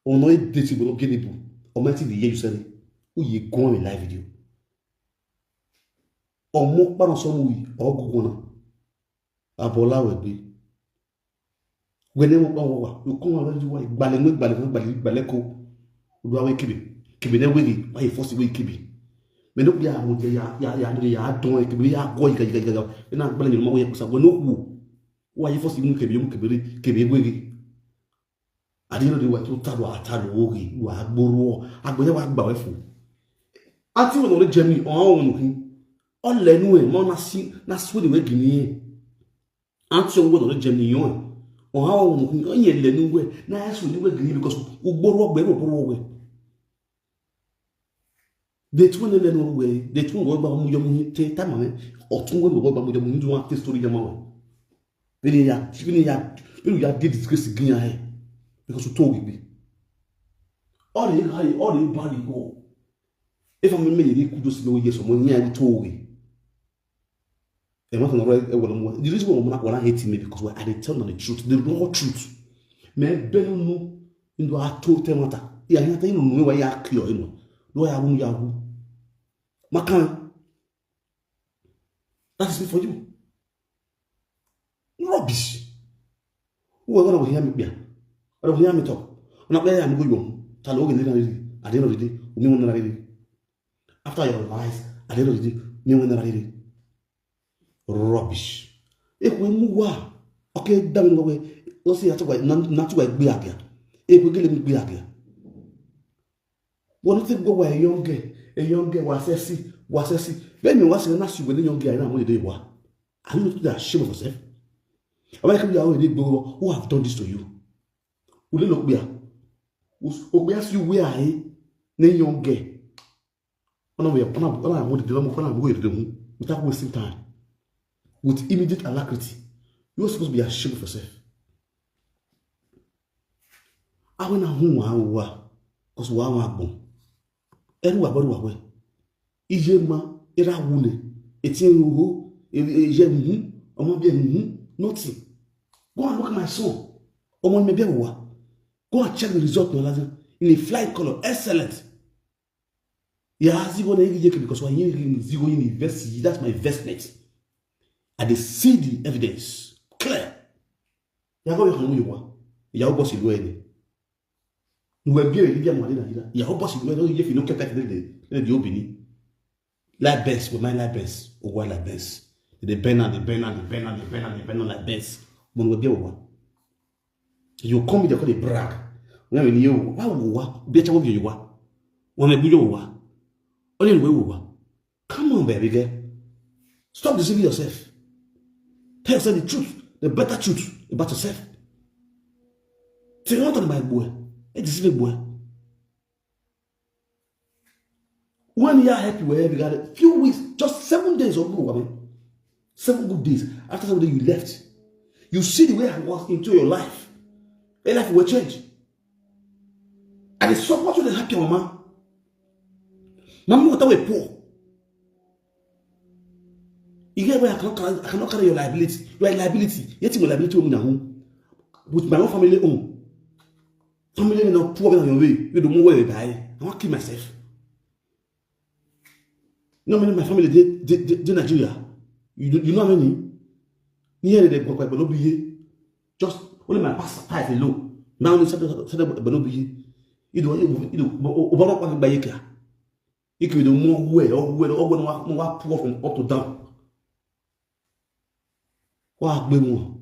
Ono e de ti bo gini bu. O ma ti di ye you sere. U ye go on live video. Omo pa no so mu yi ogugu na. Abola we bi. Wene mo pa wo wa. You come around you wa gbale mo gbale mo gbale gbale ko. Odo awe kibi. Kibi ne we gi. Wa force we kibi. Me no ya mo ya ya ya ya don kibi ya go yi ga ga ga. Na gbale ni mo we kusa we no ku. Wa force mu kibi mu kibi kibi we gi. Ade no de wa to ta do ata do wo gi. Wa gboro. Agbo ya wa gba we fu. Ati wo no le jemi o won nu kin. O le nu e mo na si na sweet we gi ni e. Anti owo no je ni yon. O ha o mu kun o ye le nu we. Na esu ni we gini because ugboro ogbe ro boro we. De tu ne le nu we. De tu wo ba mu yo mu te ta ma me. O tun we wo ba mu yo mu ni wa te story ya ma we. Bini ya, bini ya, bini ya de disgrace gin ya he. Because o to we bi. All the high, all the body go. If I'm me ni kudos no yes mo ni ya to we. E ma tana ro e wala mo. The reason why mo na wala hate me because why I dey tell them the truth, the raw truth. Me benu no ndo ato te mata. Ya ya te no no wa ya kio ino. Do ya wu ya wu. Makan. That is it for you. Rubbish. Who are gonna hear me? Or hear me talk. Na pe ya mi go yo. Ta lo ge ni na ri. At the end of the day, o mi won na ri. After your lies, at the end of the day, me when na ri. Rubbish. E ko mu wa. Okay, da mi go we. O si ya to wa na na to wa gbe agia. E ko gele mi gbe agia. Won ti go wa young girl, a young girl wa sexy, wa sexy. When me wa say na si we young girl na mo dey wa. Are you not ashamed of yourself? Am I coming out with go who have done this to you? Ule lo gbe. O gbe si we aye na young girl. Ona we ona ona mo dey mo ona mo dey mu without wasting time. With immediate alacrity. You're supposed to be ashamed of yourself. Awe na hu wa wa. Cause wa wa gbon. Eru wa boru wa we. Iye ma era wu ne. Eti en oho. Iye hu. Omo bi hu. Nothing. Go and look at my son. Omo me bi wa. Go and check the result na lazim. In a flight color. Excellent. Ya zigo na igi jeke because wa yin zigo university. That's my investment. I dey see the evidence. Clear. Ya go ya hanu yuwa. Ya go si lo ene. Nwe bi e bi mo de na ira. Ya go si lo ene. Ye fi no keke de de. De obini. Like best, we my like best. O wa like best. They bend and they bend and they bend and they bend and they bend like best. Mo nwe bi wa. You come in there, come dey brag. When we you, why we wa? Be a chawo bi wa. When we wa. Only we wa. Come on, baby girl. Stop deceiving yourself. Tell yourself the truth, the better truth. about yourself. Tell you what, my boy. It is a boy. One year help you wherever you got a few weeks, just seven days of good, I mean, seven good days. After seven days, you left. You see the way I was into your life. Your life will change. And it's so much that happy, mama. Mama, what are we poor? You get where I cannot carry, I cannot carry your liability. You are a liability. Yet your liability will be home. With my own family home. Family not poor than your way. You don't know where you buy. I want to kill myself. No, many my family they they, they, they Nigeria. You do- you know how many? Near the go by no be. Just only my pastor type alone. Now they said said but no be. You do you do over up by yeka. You can do more way or way or when one poor from up to down. Wa gbe wọn.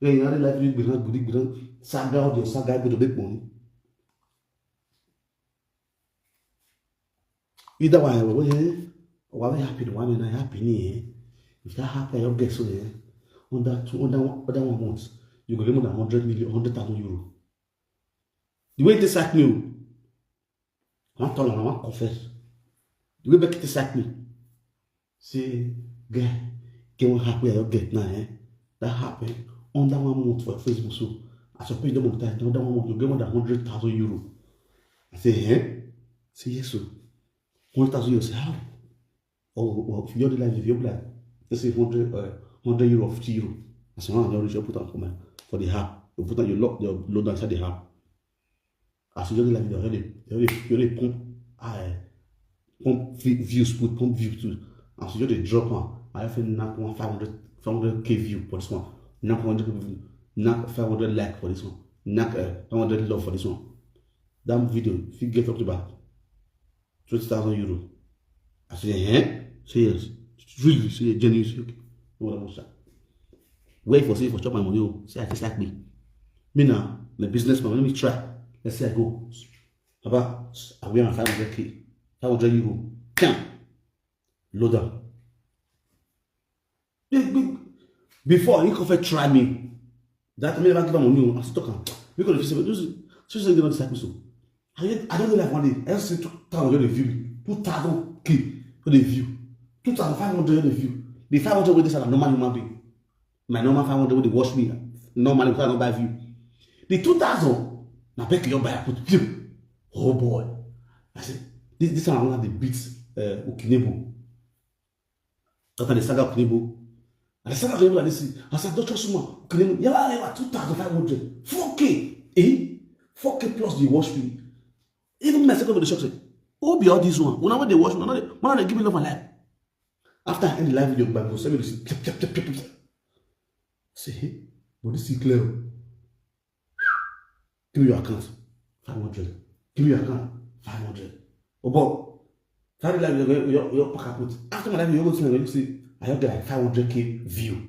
Ẹ̀yin ará láti gbìrán gbìrán gbìrán saga ọdún saga gbọdọ̀ bẹ́ẹ̀ pọ̀ ní. Either way, we we we we happy the one and I happy ni eh. If that happen, I guess so eh. Under two under one under one month, you go get more than hundred million, hundred thousand euro. The way they sack me, I want to I want confess. The way Becky sack me, say, guy, get one happy I get now eh. That happen under one month for Facebook. So as your page don't monetize, under one month you get more than hundred thousand euro. I say, eh? Say yes, sir. Hundred thousand euro. Say how? Oh, oh, if you the life, if you like, let's say hundred, uh, hundred euro, fifty euro. As long as you reach, you put on comment for the app. You put on your load, your load inside the app. As you just like the already, already, already pump, I pump vi- views, put pump view too. As you just dey drop one, I have knock one five hundred, five hundred k view for this one. Knock one hundred k view, knock five hundred like for this one, knock uh, five hundred love for this one. That video, if you get up to about twenty thousand euro. I say, eh? Say yes. Really? Say yes, genuine. Say, okay. No, no, sir. Wait for say for chop my money. Oh. Say I just like me. Me now, my businessman. Let me try. Let's say I go. Papa, I wear my five hundred k, five hundred euro. Can load up. Big, big. Before he could try me. That me never give am money. I still talk am. We could have said, this is so going to disciple so. I don't, I don't know like one day. I just see two thousand wey dey view me. Two thousand k wey dey view. Two thousand five hundred wey dey view. The five hundred wey dey side na normal human being. My normal five hundred wey dey watch me normally because I no buy view. The two thousand na beg you buy I put view. Oh boy. I say, this, this one I want to beat uh, Okinebo. After the saga Kunibo. And the saga Kunibo like this. I said, Doctor Suma, Kunibo, yeah, yeah, two thousand five hundred. four k. Eh? four k plus the watch fee. Even my second the shock say, oh, be all this one. When I want the watch, when I when I give me love and life. After I end the live video, Bible send me this. Tap, tap, tap, tap, tap. Say, hey, but this is clear. Give me your account. five hundred. Give me your account. five hundred. Oh, but five hundred like your, your, your pocket put. After my life, you go to me, you see, I have like five hundred k view.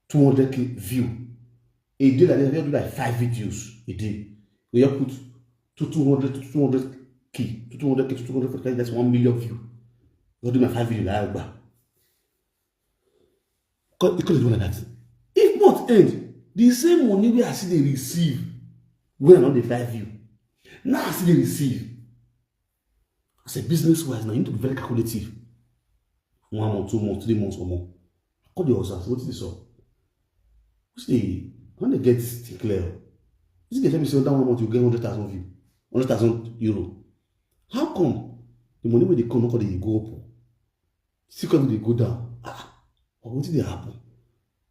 two hundred k view. A day like that, you do like five videos a day. You put to two hundred to two hundred k, to two hundred k, to two hundred k, that's one million view. You do my five video like that. Because because it's one like that. If month end, the same money we I see they receive when I don't dey five view. Now I see they receive. As a business wise, now you need to be very calculative. One month, two months, three months or more. I call the officers, what is this all? What's the when they get this thing clear? This get tell me say under one month you get hundred thousand view, hundred thousand euro. How come the money where they come not dey go up? Still come dey go down. Ah, but wetin dey happen?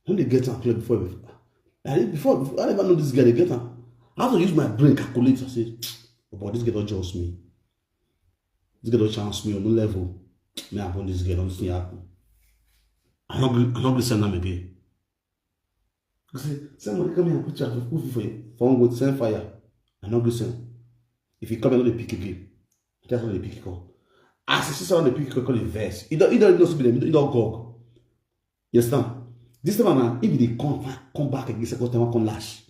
When they get am clear before before I before before I never know this guy dey get am. I have to use my brain calculate and say, oh, but this guy don just me. This guy don chance me on no level. Me I born this guy, don see happen. I no gree I no gree send am again. I say, send money come here and put you for put for for one go send fire. I no gree send. If you come, I no dey pick again. That's why they pick call. As the sister on the pick call, call the verse. He don't he don't know something. He don't gog. You understand? This time around, if they come come back again, second time come lash.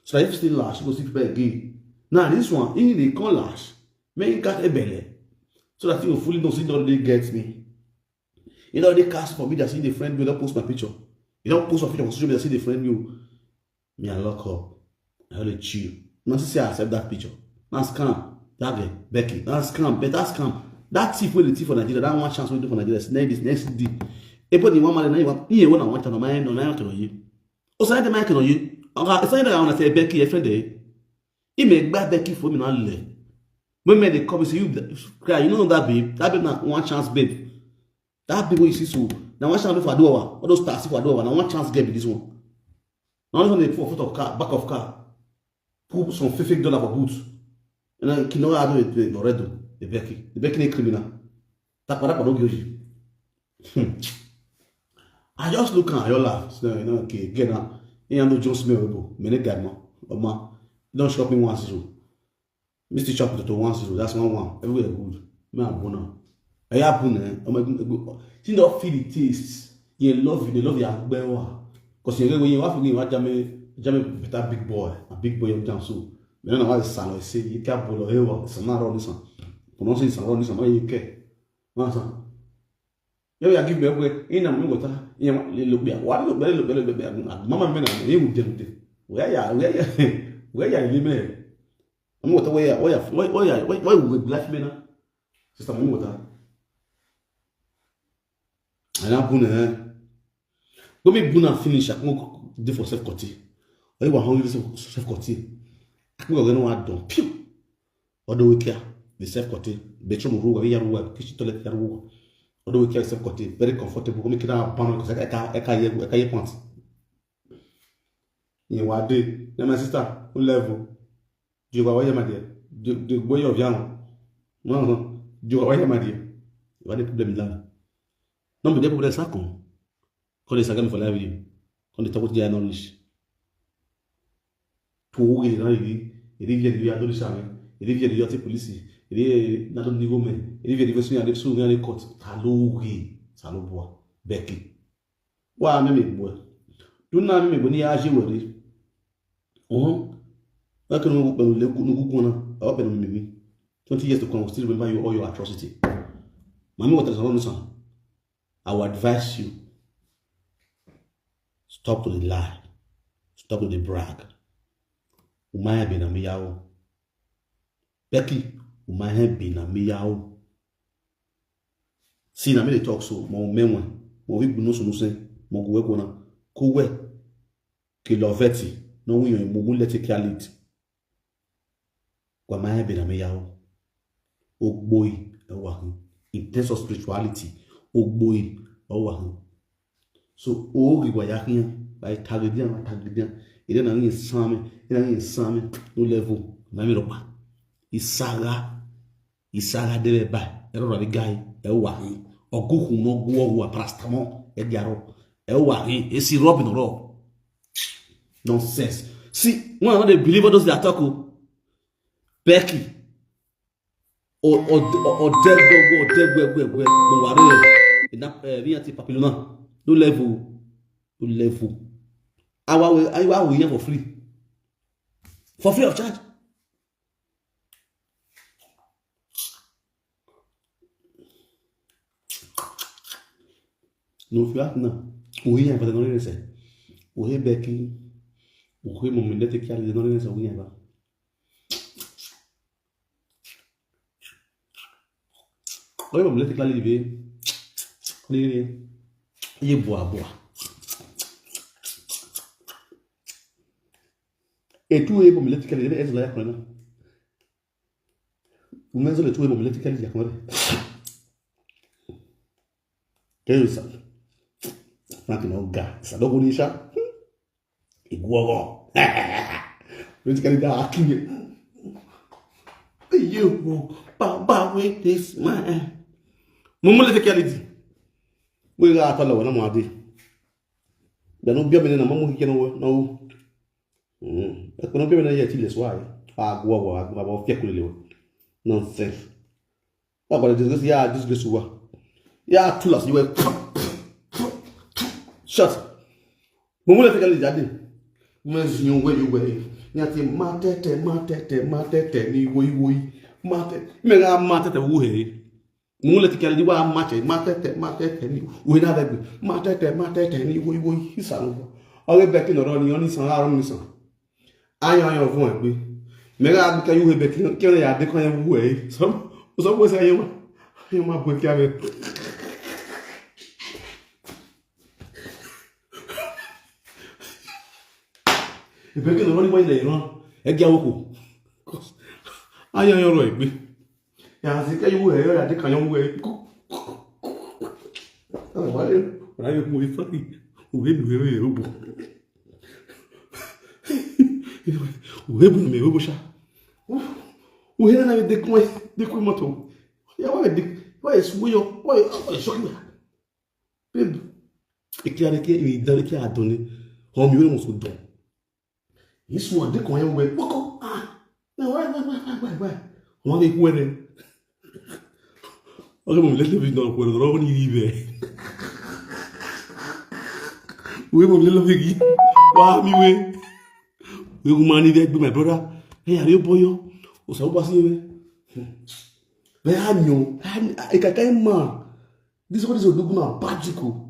So that if still lash, you go see people again. Now this one, if they come lash, make him catch a belly. So that you fully know see don't they get me. You know they cast for me that see the friend will not post my picture. You don't post a picture on social media, see the friend you. Me, I lock up. I only chill. Now see, say I accept that picture. Now scam. That girl, Becky. Now scam. Better scam. That thief wey dey thief for Nigeria, that one chance wey dey for Nigeria, next this next day. Everybody one man, na you want, you want one chance, my no, my no you. O say the mic no you. Okay, say that I want to say Becky, your friend there. He may buy Becky for me now. When men dey come, say you cry, you know that babe. That babe na one chance babe. That babe wey you see so, na one chance babe for Aduwawa. All those stars for Aduwawa, na one chance girl be this one. Na only one dey put for foot of car, back of car, put some fake fake dollar for boot. And then Kinowa Ado dey red o, dey Becky, dey Becky na criminal. Takpadakpa no get oji. Hmm. I just look am, I just laugh. So, you know, okay, again now. He handle John Smith, many guy man, but man, don't shock me once so. Mister Chop to once so, that's one one. Everywhere good. Me and Bona. I happen, eh? I'm like, see, don't feel the taste. You love you, they love your agbewa. Because you get when you have to give jam, jam better big boy, a big boy of jam so. Me no know why the salon say you can't bolo ewa. It's not all this one. Pronounce it, it's not all this one. You care. Master. Yo ya give me away. In a minute, you know, little bit. What little bit, little bit, little bit. Mama, me na you with them. Where ya, where ya, where ya, you me? I'm what, where ya, where ya, where ya, where ya, where we black men? Sister, I'm what? And I'm gonna. Go me buna finish. I can go dey for self cutting. Or you want hungry self cutting? I can go get no one done. Pew. All the way here, the self cutting. Bedroom room, we are room, kitchen toilet, we are room. All the way here, self cutting. Very comfortable. Go make it a ban because I can, I can hear, I can hear pants. You know what I did? Then my sister, who level? Jehovah, why am I there? The, the way of young. No, no. Jehovah, why am I there? What the problem now? No, but the problem is come. Call this again for live video. Come dey talk with their knowledge. Poor way, you know, you, you live here, you are not the same. You live here, you are the police. You live here, you are not the woman. You live here, you are the court. Talogi, Taloboa, Becky. Wa me me boy. Do na me me boy ni aje wori. Oh. Wa ke no pelu le ku no ku na. Awa pelu me me. Twenty years to come, we still remember you all your atrocity. Mami, what is wrong, son? I will advise you. Stop to the lie. Stop to the brag. Umaya be na miyawo. Becky, umaya be na miyawo. See, na me dey talk so, mo menwe, mo vi bunu sunu sen, mo guwe gona, kuwe, kiloveti, no wi yon mo gun leti kia lit. Kwa maya be na me yawo. Ogboi, e wa hin. In terms of spirituality, ogboi, e wa hin. So, o gi wa ya hin, by tagidian, tagidian. Ide na yin same, ide na yin same, no level, na me ropa. Isaga, Isaga debe ba, ero rabi guy, e wa hin. Oguhu no guo wa paracetamol, e diaro, e wa hin, e si robin ro. Nonsense. See, one another believe all those they are talk o. Becky. O o o o degwe o degwe gwe gwe. No ware. Ina eh mi ati papilona. No level. No level. Our way, our way here for free. For free of charge. No, if you ask now, we have the knowledge. We have Becky. We have Mommy. Let the care the knowledge. We have. Oye, Mommy, let the care the. Ye boa boa. E tu e Mommy, let the care the. Ezra ya kona. Umenzo le tuwe mobility kali ya kore. Kayusa. Frank no ga. Sadogo nisha. Iguogo. Mobility kali da akinye. You baba with this man. Mobility kali di. We ga atala wana mwadi. Da no bia mene na mamu hikena wo. No. Mm. Ekono pe na yeti le swa. Agwo agwo agwo agwo fie kulele wo. Nonsense. Wa kwa disgrace ya disgrace wa. Ya tulas you were. Shut. Mo mu le fe kale jade. Mo zi yon we yo we. Ni ati matete matete matete ni woi woi. Mate. Me ga matete wo he. Mo le ti kele di wa ma che, ma tete, ma tete ni. We na be, ma tete, ma tete ni, wo, wo, isa lo. Ore be ki no ro ni, oni san, aro ni san. Ayan, ayan, fun e pe. Me ga bi ka yu he be ki, ki o ya de kan yan wu e. So, so bo se ayan ma. Ayan ma bo ki a be. E be ki no ro ni wa ile iran. E gi awoko. Ayan, ayan, ro e pe. Ya si ka yu he, ya de kan yan wu e. Ayan wa le. Wa le mo ifani. Uwe mi, uwe mi, uwe mi. Uwe bu mi, uwe bu sha. Uwe na de kun, de kun moto. Ya wa de, wa e suwo yo, wa e shoki. Babe, e ki are ke, e da ke adoni. Ho mi we mo so don. Isu ade kan yan we poko. Ah. Na wa, wa, wa, wa, wa, wa. Won ke ku ere. Oge mo le le bi no ku ere ro ni ibe. We mo le lo bi gi. Wa mi we. We ku ma ni de gbe my brother. Hey, are you boy? O sa o ba si we. We a nyo. E ka ka ma. This one is a good man, bad chico.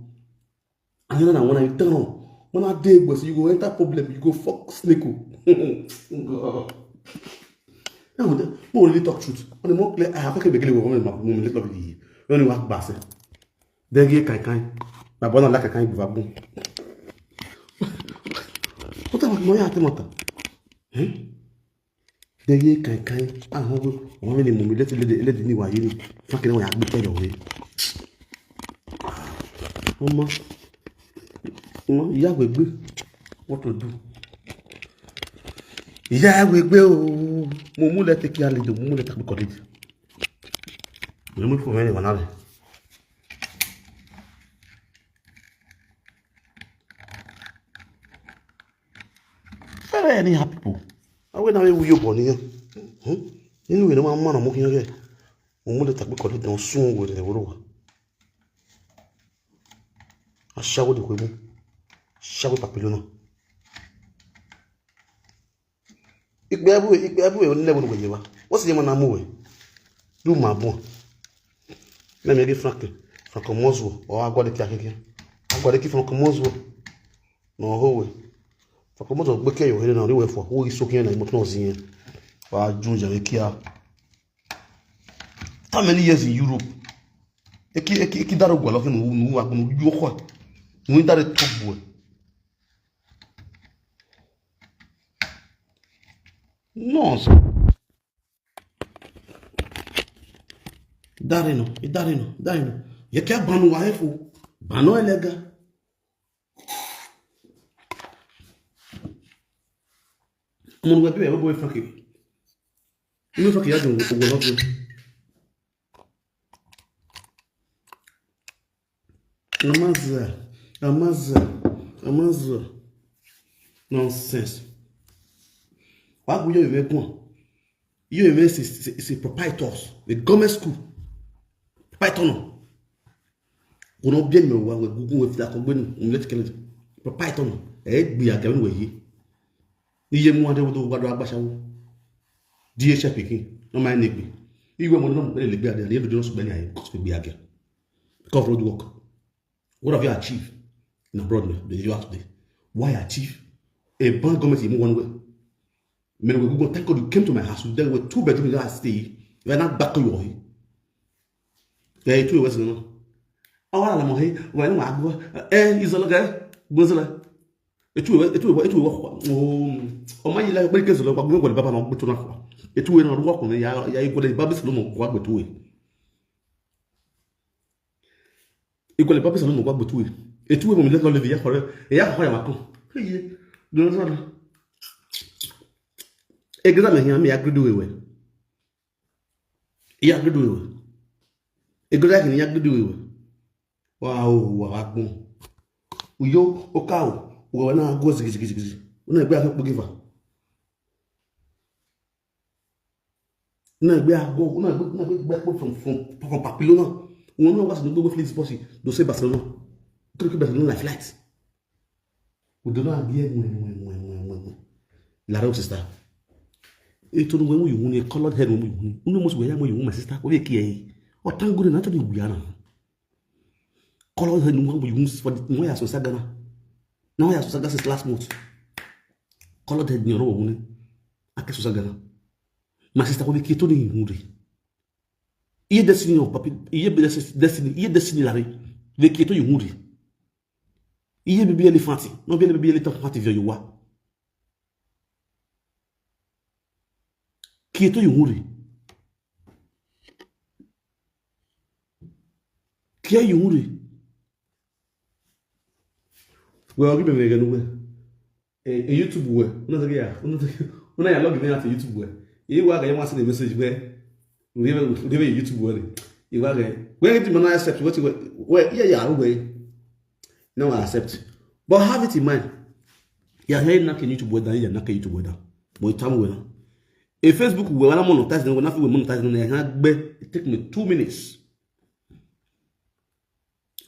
And you know, when I turn on, when I dey, but you go enter problem, you go fuck snake. Oh. God. Now, mo really talk truth. When the more clear, I have to begin with woman, my woman, let me be. When you walk past it, they get kai kai. My brother like kai kai. What about my yacht? Eh? Deye kai kai. Ah, won gbe. Won ni mo mi leti lede, lede ni wa yi ni. Fa kini won ya gbe ke yo we. Omo. Omo, iya we gbe. What to do? Iya we gbe o. Mo mu le take care ledo, mo mu le take care. Mo mu fun mi ni wa na le. Very anyhow people. Awe na we wuyo bo ni. Hmm? Nínú ìwé ni máa ń mọ̀nà mú kí yán yẹ. Mo mú lè tàgbé kọ̀lé dán sún òwò rẹ̀ wúrò wá. Aṣáwó lè pé mú. Aṣáwó pàpílú náà. Ikpe abu, ikpe abu, e onye bụ n'ogbenye ba. What's the man amu we? Do my bon. Na me gi Frank. Frank Mozwo. O agwa de ki akeke. Agwa de ki Frank Mozwo. No ho we. Frank Mozwo gbe ke yo here na ri we fo. Wo iso kiyan na imo no zin. Wa junja we kia. How many years in Europe? Eki, eki, eki daro gwa lo finu nu wa kunu yo kwa. Nu dare top boy. No, sir. Darino, e darino, darino. Ye ke banu wa efu. Banu elega. Mo nwe bi we boy fucking. Mo fucking ya dun wo lo. Amaza, amaza, amaza. Nonsense. Wa gu yo me gun. Yo me si si si proprietors. The government school. Proprietor no. Ko no bien me wa we gugu we fita ko gbenu. Mo le tikele. Proprietor no. E gbe aga we yi. Iye mu ade wo do wa do agbasawo. D H L pikin. No mind negbe. Iwe mo no mo le gbe ade. Ye do no sugbe ni aye. Ko gbe aga. Because of road work. What have you achieved in abroad now? They you ask today. Why achieve? A bank government you move one way. Men we go thank God you came to my house. There were two bedroom in that stay. You are not back to your way. Yeah, two was no. Awa la mo he, wa ni wa gbo. Eh, izolo ga, gbozolo. Etu we, etu we, etu we. Oh, o ma yi la pe ke zolo pa gbo ko le baba mo gbo to na ko. Etu we na ru ko ni ya ya igbo le baba so mo ko gbo to we. Igbo le baba so mo ko gbo to we. Etu we mo mi le lo le ya ko re. Ya ko ya ma ko. Ye. Do so na. Exam he mi agree do we. Iya gbedo ewe. Egoda kini iya gbedo ewe. Wa o wa wa gbon. Uyo o ka o. Wo na go zigi zigi zigi. Una gbe afi pogiva. Una gbe ago, una gbe una gbe gbe po from from from papilona. Won na wa so gbogbo Felix Boss do se Barcelona. Kiri ki Barcelona life light. Udo na bi e mwe mwe mwe mwe mwe. Lare o sister. E to nu we mu yu ni colored head mu yu ni. Unu mo so we ya mu yu my sister. O ye ki e. But thank goodness, not to be we are now. Colored head, no one we use for the no one has Ghana. No one has Ghana since last month. Colored head, no one. I can't Ghana. My sister, we kito ni hunde. Iye destiny of papi, iye destiny, iye destiny lari. We kito ni hunde. Iye baby elephant, no be baby elephant view you wa. Kito ni hunde. Kia you hunde. Well, give me again. E YouTube we. Una take ya. Una take. Una ya log in at YouTube we. E wa ga ya wan send a message we. We we we YouTube we. E wa ga. We get man accept what we we yeah yeah we. No accept. But have it in mind. Ya he na ke YouTube we da ya na ke YouTube we da. But time we na. E Facebook we wa na monetize na we na fi we monetize na ya gbe. It take me two minutes.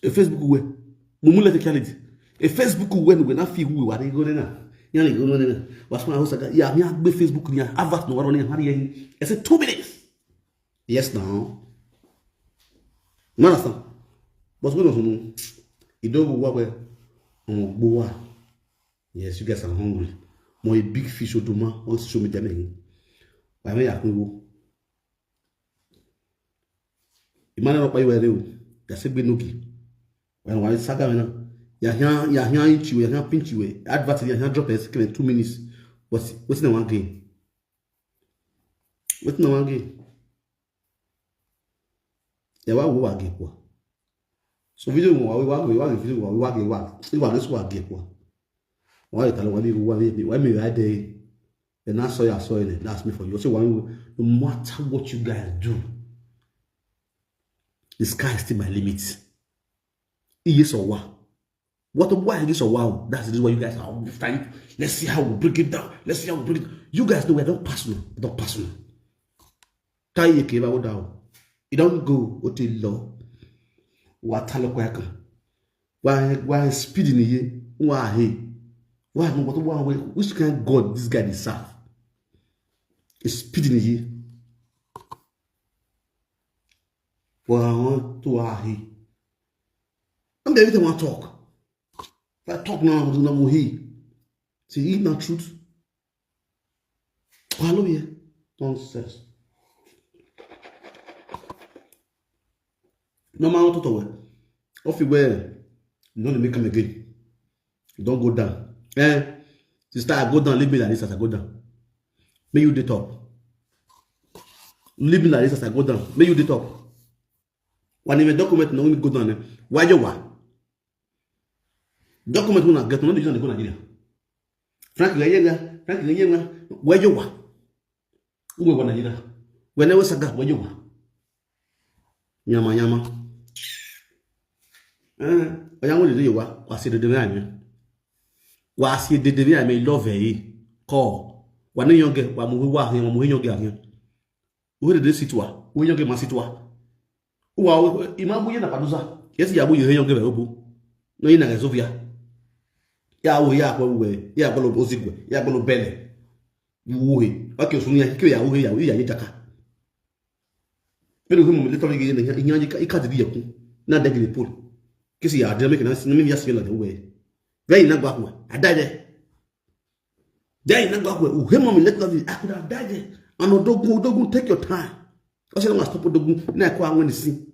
E Facebook we. Mumu le technology. E Facebook we we na fi we wa de go na. Ya ni go na. Was ma hosa ya mi agbe Facebook ni advert no wa ni ha ye. E say two minutes. Yes now. No understand. But we no know. Idogo wa we. Omo gbo wa. Yes, you guys are hungry. Mo a big fish oduma on social media me. Wa me ya kun wo. Imana no pa iwe re o. Ya se gbe nogi. Wa wa saga me na. Ya hia ya hia inchi we, ya hia pinch we. Advert ya hia drop e se two minutes. But wetin na wan gain? Wetin na wan gain? Ya wa wo wa gain kwa. So video mo wa wa wa video wa wa wa wa wa wa gain kwa. Wa ta lo wa mi wa mi wa mi wa de. And that's all I saw in it. That's me for you. So one, no matter what you guys do, the sky is still my limit. Yes or what? What why this or wow? That's the reason why you guys are always trying. Let's see how we break it down. Let's see how we break it. You guys know we're not personal. Not personal. Tie your cable down. You don't go what you law. What tell a quick. Why why speeding here? Why he? Why no what why which kind of God this guy dey serve? Is speeding here. Well, I want to why he. I'm the everything I talk. If I talk now, I'm gonna go he. See, he not truth. Hello here. Nonsense. No man to talk. Off you well. No dey make am again. You don't go down. Eh? Sister, I go down. Leave me like this as I go down. May you dey top. Leave me like this as I go down. May you dey top. When you document no me go down. Eh? Why you wa? Document una get no dey use am dey go Nigeria. Frank Gayega, Frank Gayega, where you wa? Who go Nigeria? Whenever saga where you wa? Nyama nyama. Eh, oya won le wa, wa se dede mi ami. Wa se dede mi ami love e. Ko. Wa ni yonge, wa mu wa hin, wa mu yonge ahin. Where did they sit wa? Where yonge ma sit wa? Wa ima bu ye na padusa. Yes ya bu ye yonge be obu. No ina ga Sofia. Ya wo ya ko we, ya ko lo ozigwe, ya ko lo bele. Wuhe. Okay, so ni ya ke ya wuhe ya ya ni taka. Pero himo mi le tole ge na ya ya ka ka di yakun. Na de gele pol. Kesi ya de me ke na sin mi ya sin la de we. Ve ina gba ku. Ada de. Then you go where who him mommy let love you. I could have died there. And Odogun, Odogun, take your time. I said, I'm gonna stop Odogun. Now I call when the scene.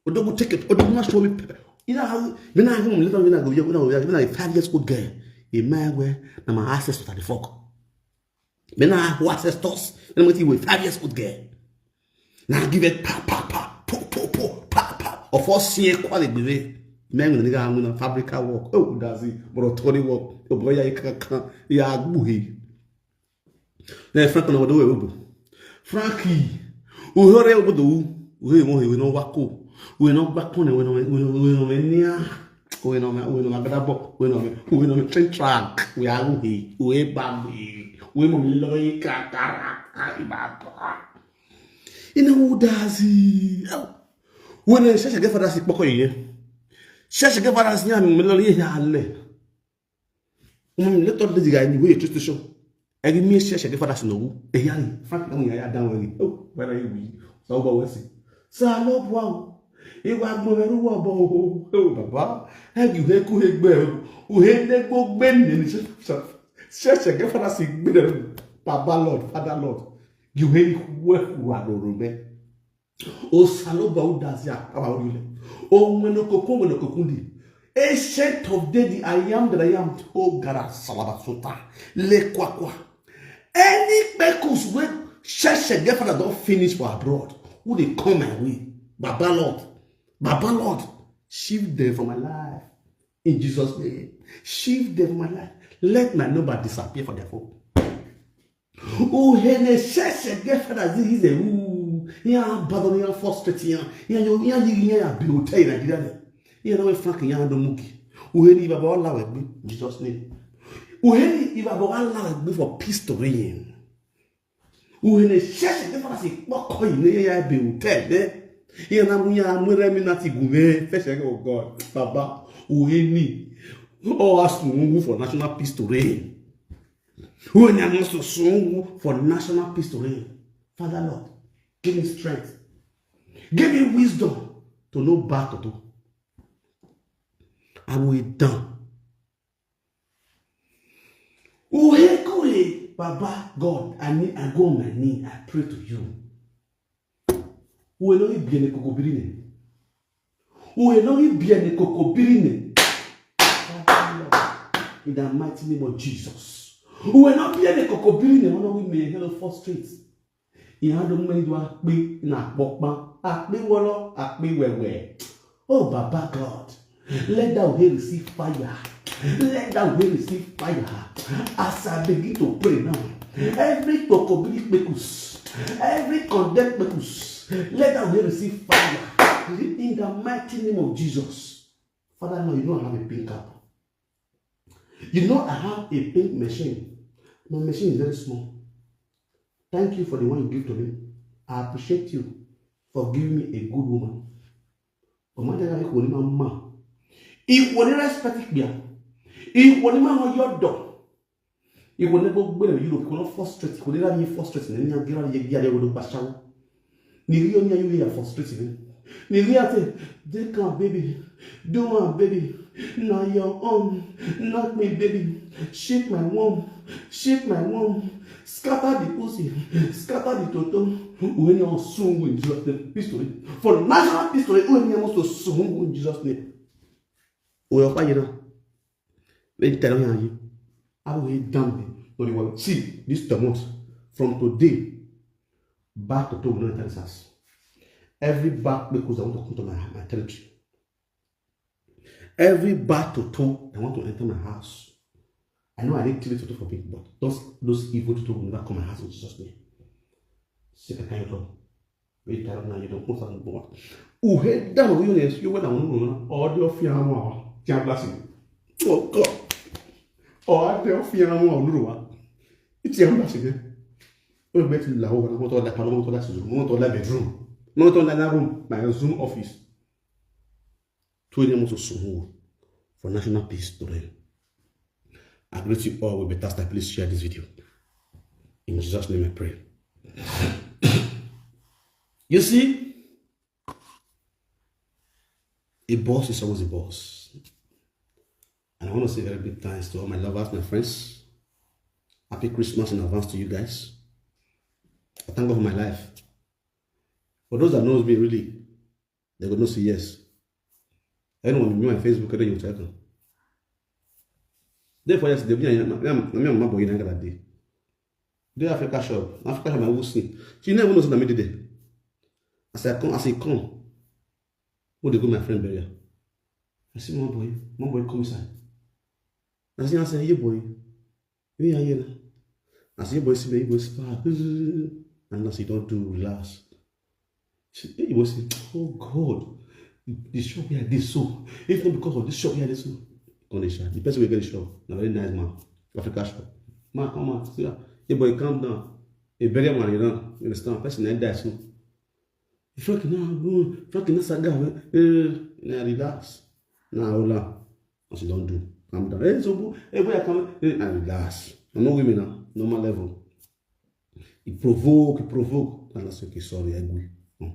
Odogun, take it. Odogun must show me pepper. You know how when I him let love you, I go, you know, when I five years old girl. In my way, now my access to the fuck. When I who access toss, then I'm with five years old girl. Now give it pa pa pa po po po pa pa. Of all see quality be. Men with the nigga I'm gonna fabrica work. Oh, that's it. But Tony work. Oh boy, ya kaka ya buhi. Na Frank na wado we. Frankie. Uhore obodo. Uhe mo he we no wako. We no gbako ne we no we no we no nia. We no we no agadabo. We no we no train track. We are uhe. We bambi. We mo mi lo yi kakara. Ibaba. Ina udazi. Wene shasha ge fada si poko ye. Shasha ge fada si nyami mi lo ye ya le. Um, let us the guy in the way to station. Egi mi shasha ge fada si no. E ya ni. Frank na ya down we. Oh, where are you? So ba wesi. Salobu wa o. Iwa gbon meru wo bo o. O baba. He gi he ku he gbe o. U he ne gbo gbe ni ni. Sheshe ge fada si gbe de. Baba Lord, Father Lord. Gi he ni we ku wa do ro be. O Salobu wa u da si a, aba o le. O mwe no kokun, mwe no kokun di. Ancient of day, the I am that I am. O gara salaba sota. Le kwa kwa. Any kpekus wey sheshe ge fada don finish for abroad, who dey come my way? Baba Lord, Baba Lord, shift them from my life. In Jesus' name, shift them from my life. Let my number disappear for their phone. Uhene sheshe ge fada zi hize u. Ya bado ya frustrate ya. Ya yo ya yi ya ya bi hotel Nigeria. Ya no frank ya no muki. Uheni ibaba ola we gbe. Jesus' name. Uheni ibaba ola we gbe for peace to reign. Uhene sheshe ge fada si kpoko yi ne ya be hotel ne. Ya na mu ya mu re mi na ti gume. First of God, Baba, uheni. Oh, ask for national peace to reign. Uheni ask for national peace to reign. Father Lord, give me strength. Give me wisdom to know back to do. I will done. Uhe kure, Baba God, I need, I go on my knee, I pray to you. Uhe no ibi ene koko birine. Uhe no ibi ene koko birine. In the mighty name of Jesus. Uhe no ibi ene koko birine, ono we me hello frustrate. Ihando mmedu akpe na akpokpa, akpe wolo, akpe wewe. Oh, Baba God, let that way receive fire. Let that way receive fire. As I begin to pray now, every tokobili kpekus, every condemned kpekus, let that way receive fire. In the mighty name of Jesus. Father, now you know I have a pink cup. You know I have a pink machine. My machine is very small. Thank you for the one you give to me. I appreciate you for giving me a good woman. But my dad, I will never man. He will never respect me. He will never know your door. He will never go to Europe. He will not frustrate. He will never be frustrated. He will never get out of here. He will not pass out. Ni rio ni ayu ya frustrate me. Ni rio ate, take am baby, do am baby, na your own, knock me baby, shake my womb, shake my womb, scatter the pussy, scatter the toto. When you soon win Jesus name, peace to it. For national peace to it, when you must soon win Jesus name. We are fire now. Let me tell you, I will hit down the, no, the one. See, this the month. From today, back to two will not enter this house. Every back because I want to come to my, my territory. Every back to two, I want to enter my house. I know I need three to two for me, but those, those evil to two will never come my house in Jesus' name. Second kind of Wait, I don't know, you don't know something more. Uhe down, you know, you went on, or the off your mama, Jablas. Oh, God. Or the off your mama, Lua. It's your mama. We bet you la over, not all that, not all that, not all that bedroom, not all that room, my Zoom office. Twenty months of Suhu for national peace to reign. I greet you all with better style. Please share this video. In Jesus' name I pray. You see, a boss is always a boss. And I want to say very big thanks to all my lovers, my friends. Happy Christmas in advance to you guys. I thank God for my life. For those that knows me really, they go know say yes. Anyone me on Facebook, I don't check them. Therefore, yes, they be na me and my boy in that day. The Africa shop, Africa shop, I will see. She never knows that me did it. As I come, as he come, what they go my friend burial. I see my boy, my boy come inside. I see, I say, hey boy, we are here now. I see boy see me, boy see, and I say, don't do, relax. She, he was saying, oh God, the shop here this so. If not because of this shop here this so, on the shop. The person will get the shop. Now very nice man, Africa shop. Man, come on, see, hey boy, calm down. A very man, you know, you understand? Person like that, so. Frank now, Frank now, saga, eh, now relax. Now hold on. As you don't do, calm down. Hey, so, hey, boy, I come, hey, and relax. I'm not women now, normal level. He provoke, he provoke. And I say, okay, sorry, I agree. Hmm.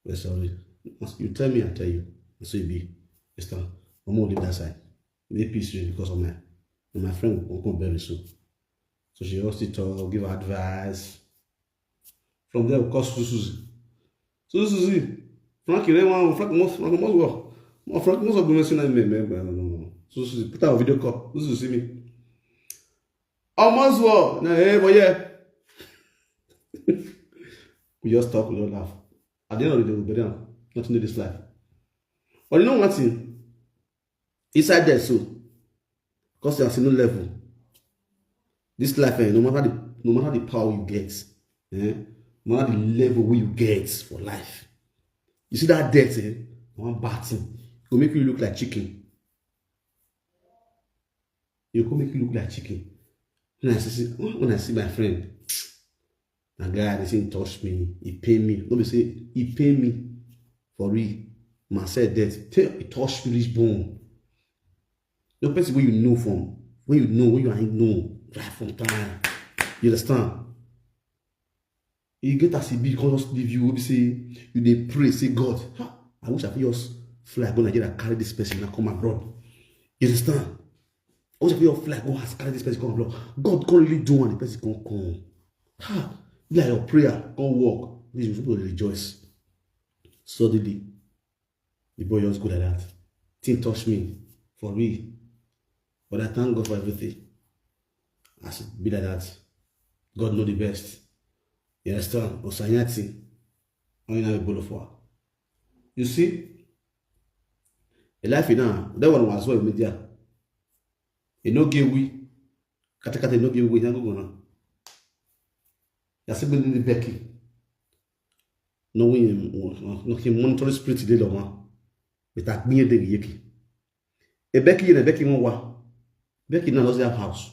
Well, sorry. As you tell me, I tell you. So it be. Understand? I'm gonna leave that side. Make peace reign because of my, my friend will come very soon. So she also talk, give advice. From there, we call Susu Suzy. Susu Suzy, Frankie, they want Frank must, Frank must go. No, Frank must go. Me say, "No, me, me, me, no, no, no." Susu Suzy, put out a video call. Susu Suzy, see me. Almost war. No, hey, but yeah. We just talk, we don't laugh. At the end of the day, we bury am. Nothing to this life. But you know one thing? Inside there, so, because you are no level. This life, eh, no matter the, no matter the power you get, eh, no matter the level where you get for life, you see that death, eh, one bad thing. It will make you look like chicken. You go make you look like chicken. When I see, when I see my friend, that guy, this thing touch me, he pain me. Don't be say he pain me for real. Man said that, tell, he touch me reach bone. The person where you know from, where you know, where you are know, right from time. You understand? You get as e be, come just leave you, wey be say you dey pray, say, "God, ha, I wish I fit just fly go Nigeria, carry this person, now come abroad." You understand? "I wish I fit just fly go house, carry this person, come abroad." God come really do one, the person come come. Ha, be like your prayer come work. This, you suppose rejoice. Suddenly, the boy just go like that. Thing touch me for real. But I thank God for everything. As it be like that, God know the best. You understand? Osanyati, only now we follow for. You see, a life in now, that one was well media. E no get we. Katakata, e no get we. Now go, go now. You see, been the Becky. No, we, no, he monitoring spirit today, the one. But I mean, the Yeki. A Becky and a Becky won't wa. Becky now doesn't have house.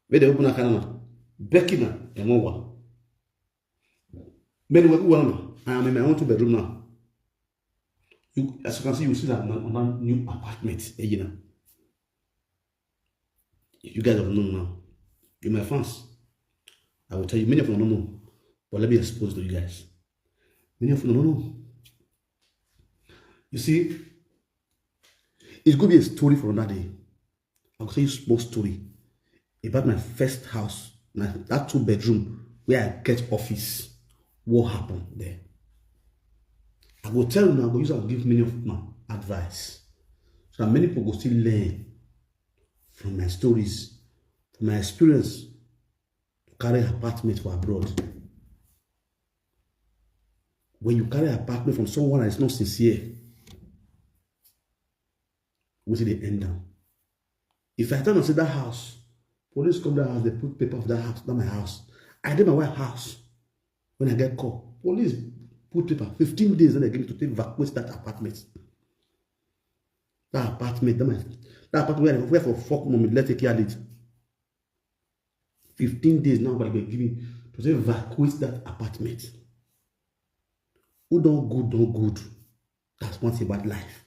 Where they open a canal. Becky now, they won't wa. Many were one. I am in my own two bedroom now. You, as you can see, you see that on that new apartment, eh, you know. You guys don't know now. You're my fans. I will tell you, many of you don't know. But let me expose to you guys. Many of you don't know. You see, it's gonna be a story for another day. I'll tell you a small story about my first house, my, that two bedroom where I get office. What happened there? I go tell you now, I go use and give many of my advice. So that many people go still learn from my stories, from my experience to carry apartment for abroad. When you carry apartment from someone that is not sincere, wetin dey end am? If I tell you say that house, police come that house, they put paper for that house, not my house. I did my wife house. When I get call, police put paper, fifteen days, then they give me to take evacuate that apartment. That apartment, that, my, that apartment where, where for fuck mommy, let take care of it. fifteen days now, but they give me to say evacuate that apartment. Who don't good, don't good. That's one thing about life.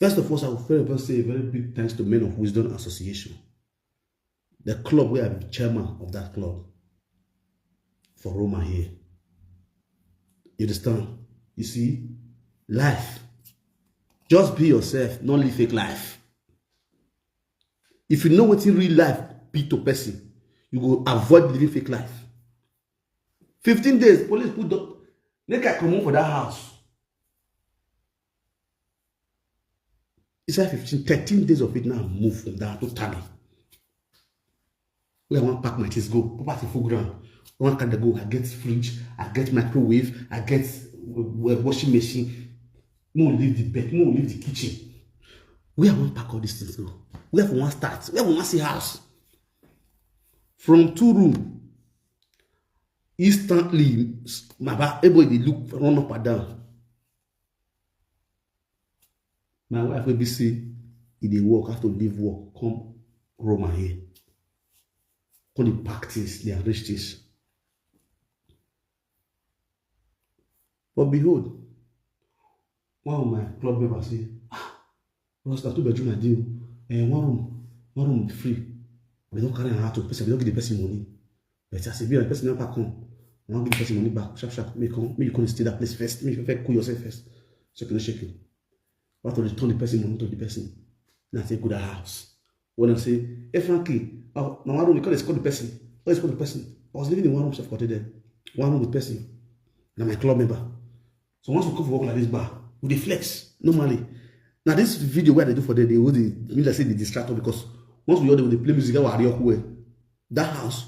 First of all, I will first say a very big thanks to Men of Wisdom Association, the club where I be chairman of that club for Roma here. You understand? You see, life. Just be yourself, not live fake life. If you know what in real life be to person, you go avoid living fake life. fifteen days, police put the, make I comot for that house. Inside fifteen, thirteen days of it now, I move from that totally. Where I want pack my things go, property full ground. I want carry go. I get fridge, I get microwave, I get uh, washing machine. No leave the bed, no leave the kitchen. Where I want pack all these things go? Where I want start? Where I want see house? From two room, instantly, my ba, everybody dey look, run up and down. My wife will be say, if they work, have to leave work, come Roma here. Come the practice, they arrange this. But behold, one of my club members say, "Ah, Ross, na two bedroom I dey o. Eh, one room, one room free. We don't carry am out to person, we don't give the person money." But as e be, the person never come. I wan give the person money back sharp sharp. Make you come, make you come stay that place first. Make you first cool yourself first. So you no shake you. What to return the person money to the person? Na say go that house. When I say, "Hey Frankie, oh, na one room, you come dey scold the person. Come dey scold the person." I was living in one room, sef, for there. One room with person. Na my club member. So once we come for work like this bar, we dey flex normally. Now this video wey I dey do for there, dey hold the, me like say dey distract us, because once we all dey, we dey play music, our Ariokwe, that house,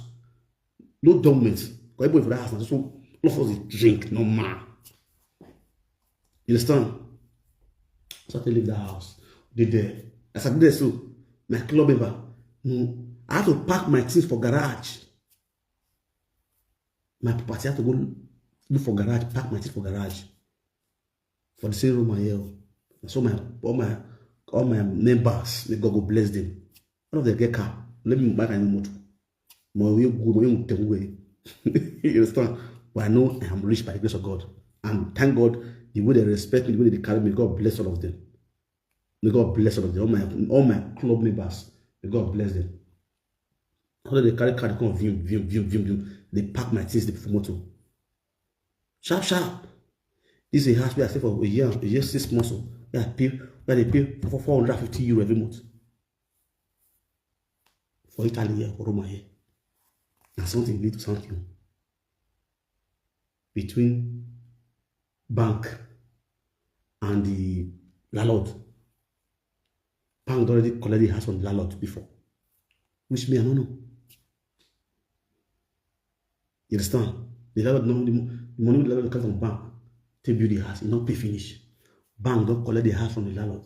no dormant. Because everybody for that house, na so all of us dey drink normal. You understand? So I take leave that house. Dey there. As I dey there so, my club member, no, I have to pack my things for garage. My property, I have to go look for garage, pack my things for garage. For the same room I here. So my, all my, all my members, may God go bless them. All of them get car. Let me buy any motor. Mo ye go, mo ye go. You understand? But I know I am rich by the grace of God. And thank God, the way they respect me, the way they carry me, God bless all of them. May God bless all of them. All my, all my club members, may God bless them. All of them carry car, come vim, vim, vim, vim, vim. They pack my things, they put for motor. Sharp, sharp. This is a house where I stay for a year, a year, six months. Oh. Where I pay, where they pay for four hundred fifty euro every month. For Italy here, for Roma here. And something lead to something. Between bank and the landlord. Bank don already collect the house from the landlord before. Which me, I don't know. You understand? The landlord, no, the, mo- the money wey the landlord collect from bank take build the house, e no pay finish. Bank don collect the house from the landlord.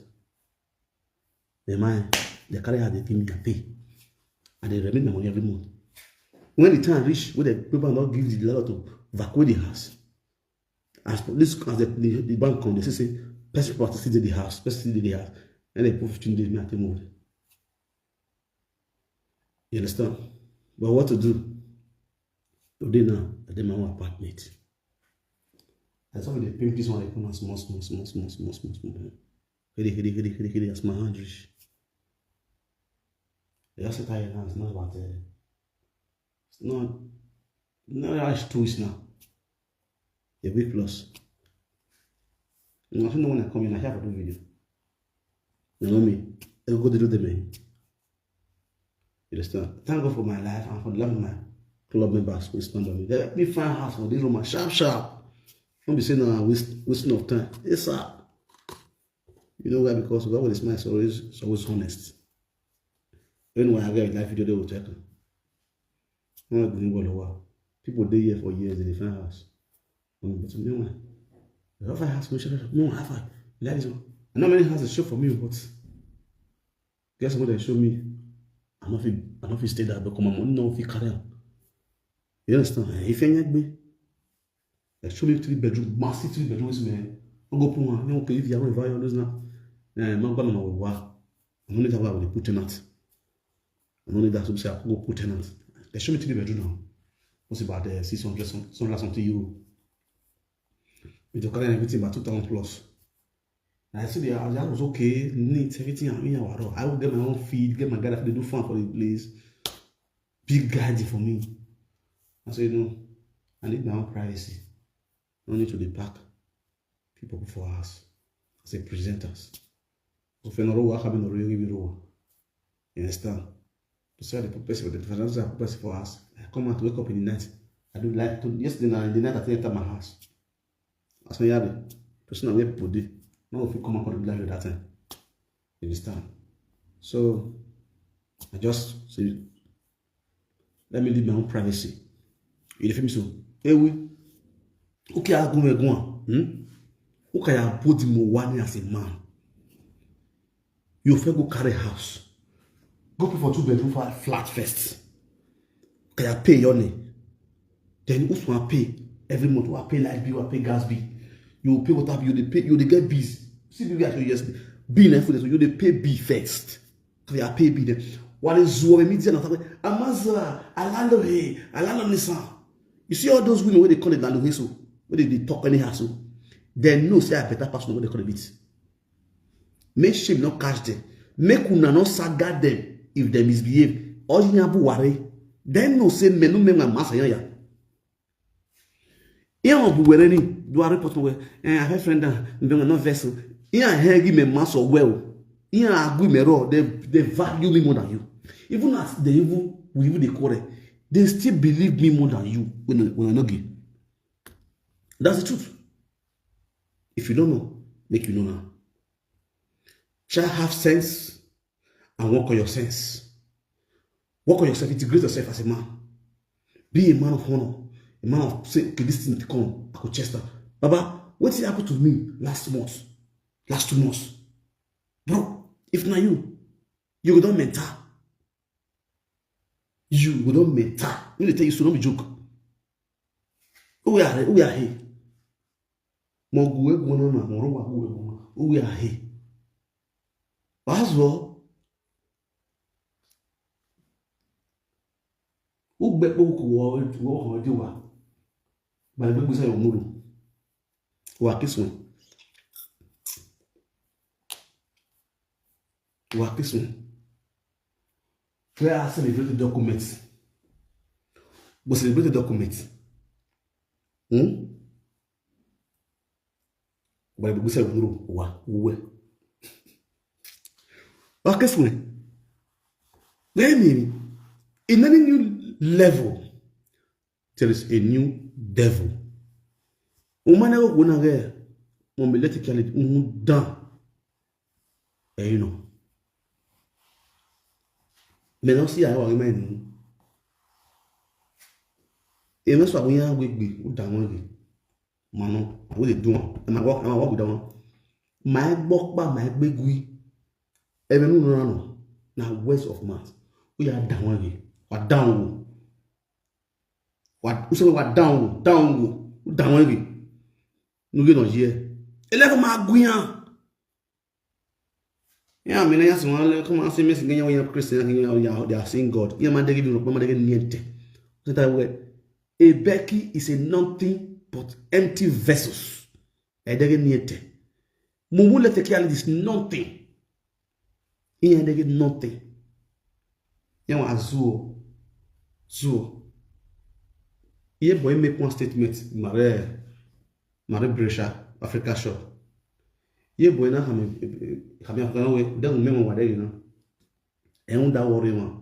The man, they carry house, they give me, I pay. And they remit my money every month. When the time reach, wey the people don give the landlord to evacuate the house, as for this, as the, the, the bank come, they say, say, "Person property still dey the house, person still dey the house." And they put fifteen days, me, I take move. You understand? But what to do? Today now, I dey my own apartment. I saw they paint this one, I come out small, small, small, small, small, small, small. Hidi, hidi, hidi, hidi, hidi, as my hand reach. I just sit here now, it's not about, uh, it's not, not as two weeks now. A week plus. You know, I don't know when I come in, I have to do video. You know me? I go to do the main. You understand? Thank God for my life and for the life of my club members who stand by me. They let me find house for this woman sharp, sharp. Don't be saying, "No, waste, wasting of time." Yes, sir. You know why? Because God with his mind is always, is always honest. Anyway, I get that video, they will check. No, I go involve a while. People dey here for years, they dey find house. Um, but you know why? They don't find house, no, no, I find. That is one. I know many houses show for me, but guess what they show me? I no fit, I no fit stay there because my money no fit carry am. You understand? Eh, if you me, they show me three bedroom, massive three bedroom, man. I'm go put one, you know, okay, if you are involved, you know, eh, my God, my wife. I no need that one, I will put tenant. I no need that, so say I go put tenant. They show me three bedroom now. What's about the six hundred, some, some something euro? We to carry everything about two thousand plus. And I see the house, the house was okay, neat, everything. I mean, I will get my own feed, get my guy that dey do farm for the place. Big garden for me. I say, "No, I need my own privacy. No need to dey pack people for house." As a presenters. Ofe no rowa, kabe no rowa, give me rowa. You understand? To say the put person for the financial, put person for house. I come out, wake up in the night. I do like to, yesterday night, in the night, I think enter my house. That's why you have it. To see now where people dey. Now if you come out for the life at that time. You understand? So I just say, let me live my own privacy. You dey feel me so? Ewe. Okay, I go, go on. Hmm? Okay, I put the money as a man. You fit go carry house. Go pay for two bedroom flat, flat first. Okay, I pay your name. Then who I pay every month? I pay light bill, I pay gas bill. You pay water bill, you dey pay, you dey get bills. See, bill I show you yesterday. Bill na food, so you dey pay bill first. Okay, I pay bill then. What is Zuwa media na? Amaza, alalo he, alalo nisa. You see all those women wey dey call it lalo he so, wey dey dey talk anyhow so. Dem know say I better pass una wey dey call it beat. Make shame no catch them. Make una no saga them if they misbehave. Oyin abu ware. Dem know say menu men na masa yanya. Ihe ahụ bụ were ni do report we. Eh, I have friend that they not vessel. Ihe ahụ gị me maso well. Ihe agụ me raw. They they value me more than you. Even as they even we even dey quarrel, they still believe me more than you when I, when I no give. That's the truth. If you don't know, make you know now. Shall have sense and work on your sense. Work on yourself, integrate yourself as a man. Be a man of honor, a man of say, okay, this thing to come, I could chest that. Baba, what did happen to me last month? Last two months? Bro, if not you, you go down mental. You go down mental. When they tell you, so don't be joke. Who we are, who we are here? Mo gu egwu na ma mo ro wa gu egwu. Who we are here? What's wrong? Ugbe kpokwu wo wo ho di wa. Ba gbe gbe sa yo muru. Wa kisun. Wa kisun. Where I celebrate the document. We celebrate the document. Hmm? Ba gbe gbe sa yo muru wa we. Wa kisun. Then in any new level, there is a new devil. Umana go kuna ge mo mi leti kali umu dan. Eh, you know. Me no si ayo wa me ni. E me so agun ya gbe gbe o da won ge. Mano, we dey do am. E ma work, e ma work with that one. My gbokpa, my gbegui. E me no no no. Na waste of mouth. We are down we. Wa down wo. Wa, we say wa down wo, down wo. Down we. No get no here. Eleven ma guyan. Yeah, I mean, yes, one come and say, Miss Ganya, we are Christian, you know, yeah, they are seeing God. Yeah, man, they give you, man, they get niente. So that way, a Becky is a nothing but empty vessels. And they get niente. Mumu let the is nothing. Yeah, they get nothing. Yeah, one zuo. Zuo. Yeah, boy, make one statement, Mare, Mare Brescia, Africa Shop. Ye boy na hami hami afgana we de mu memo wade you know. E un da worry man.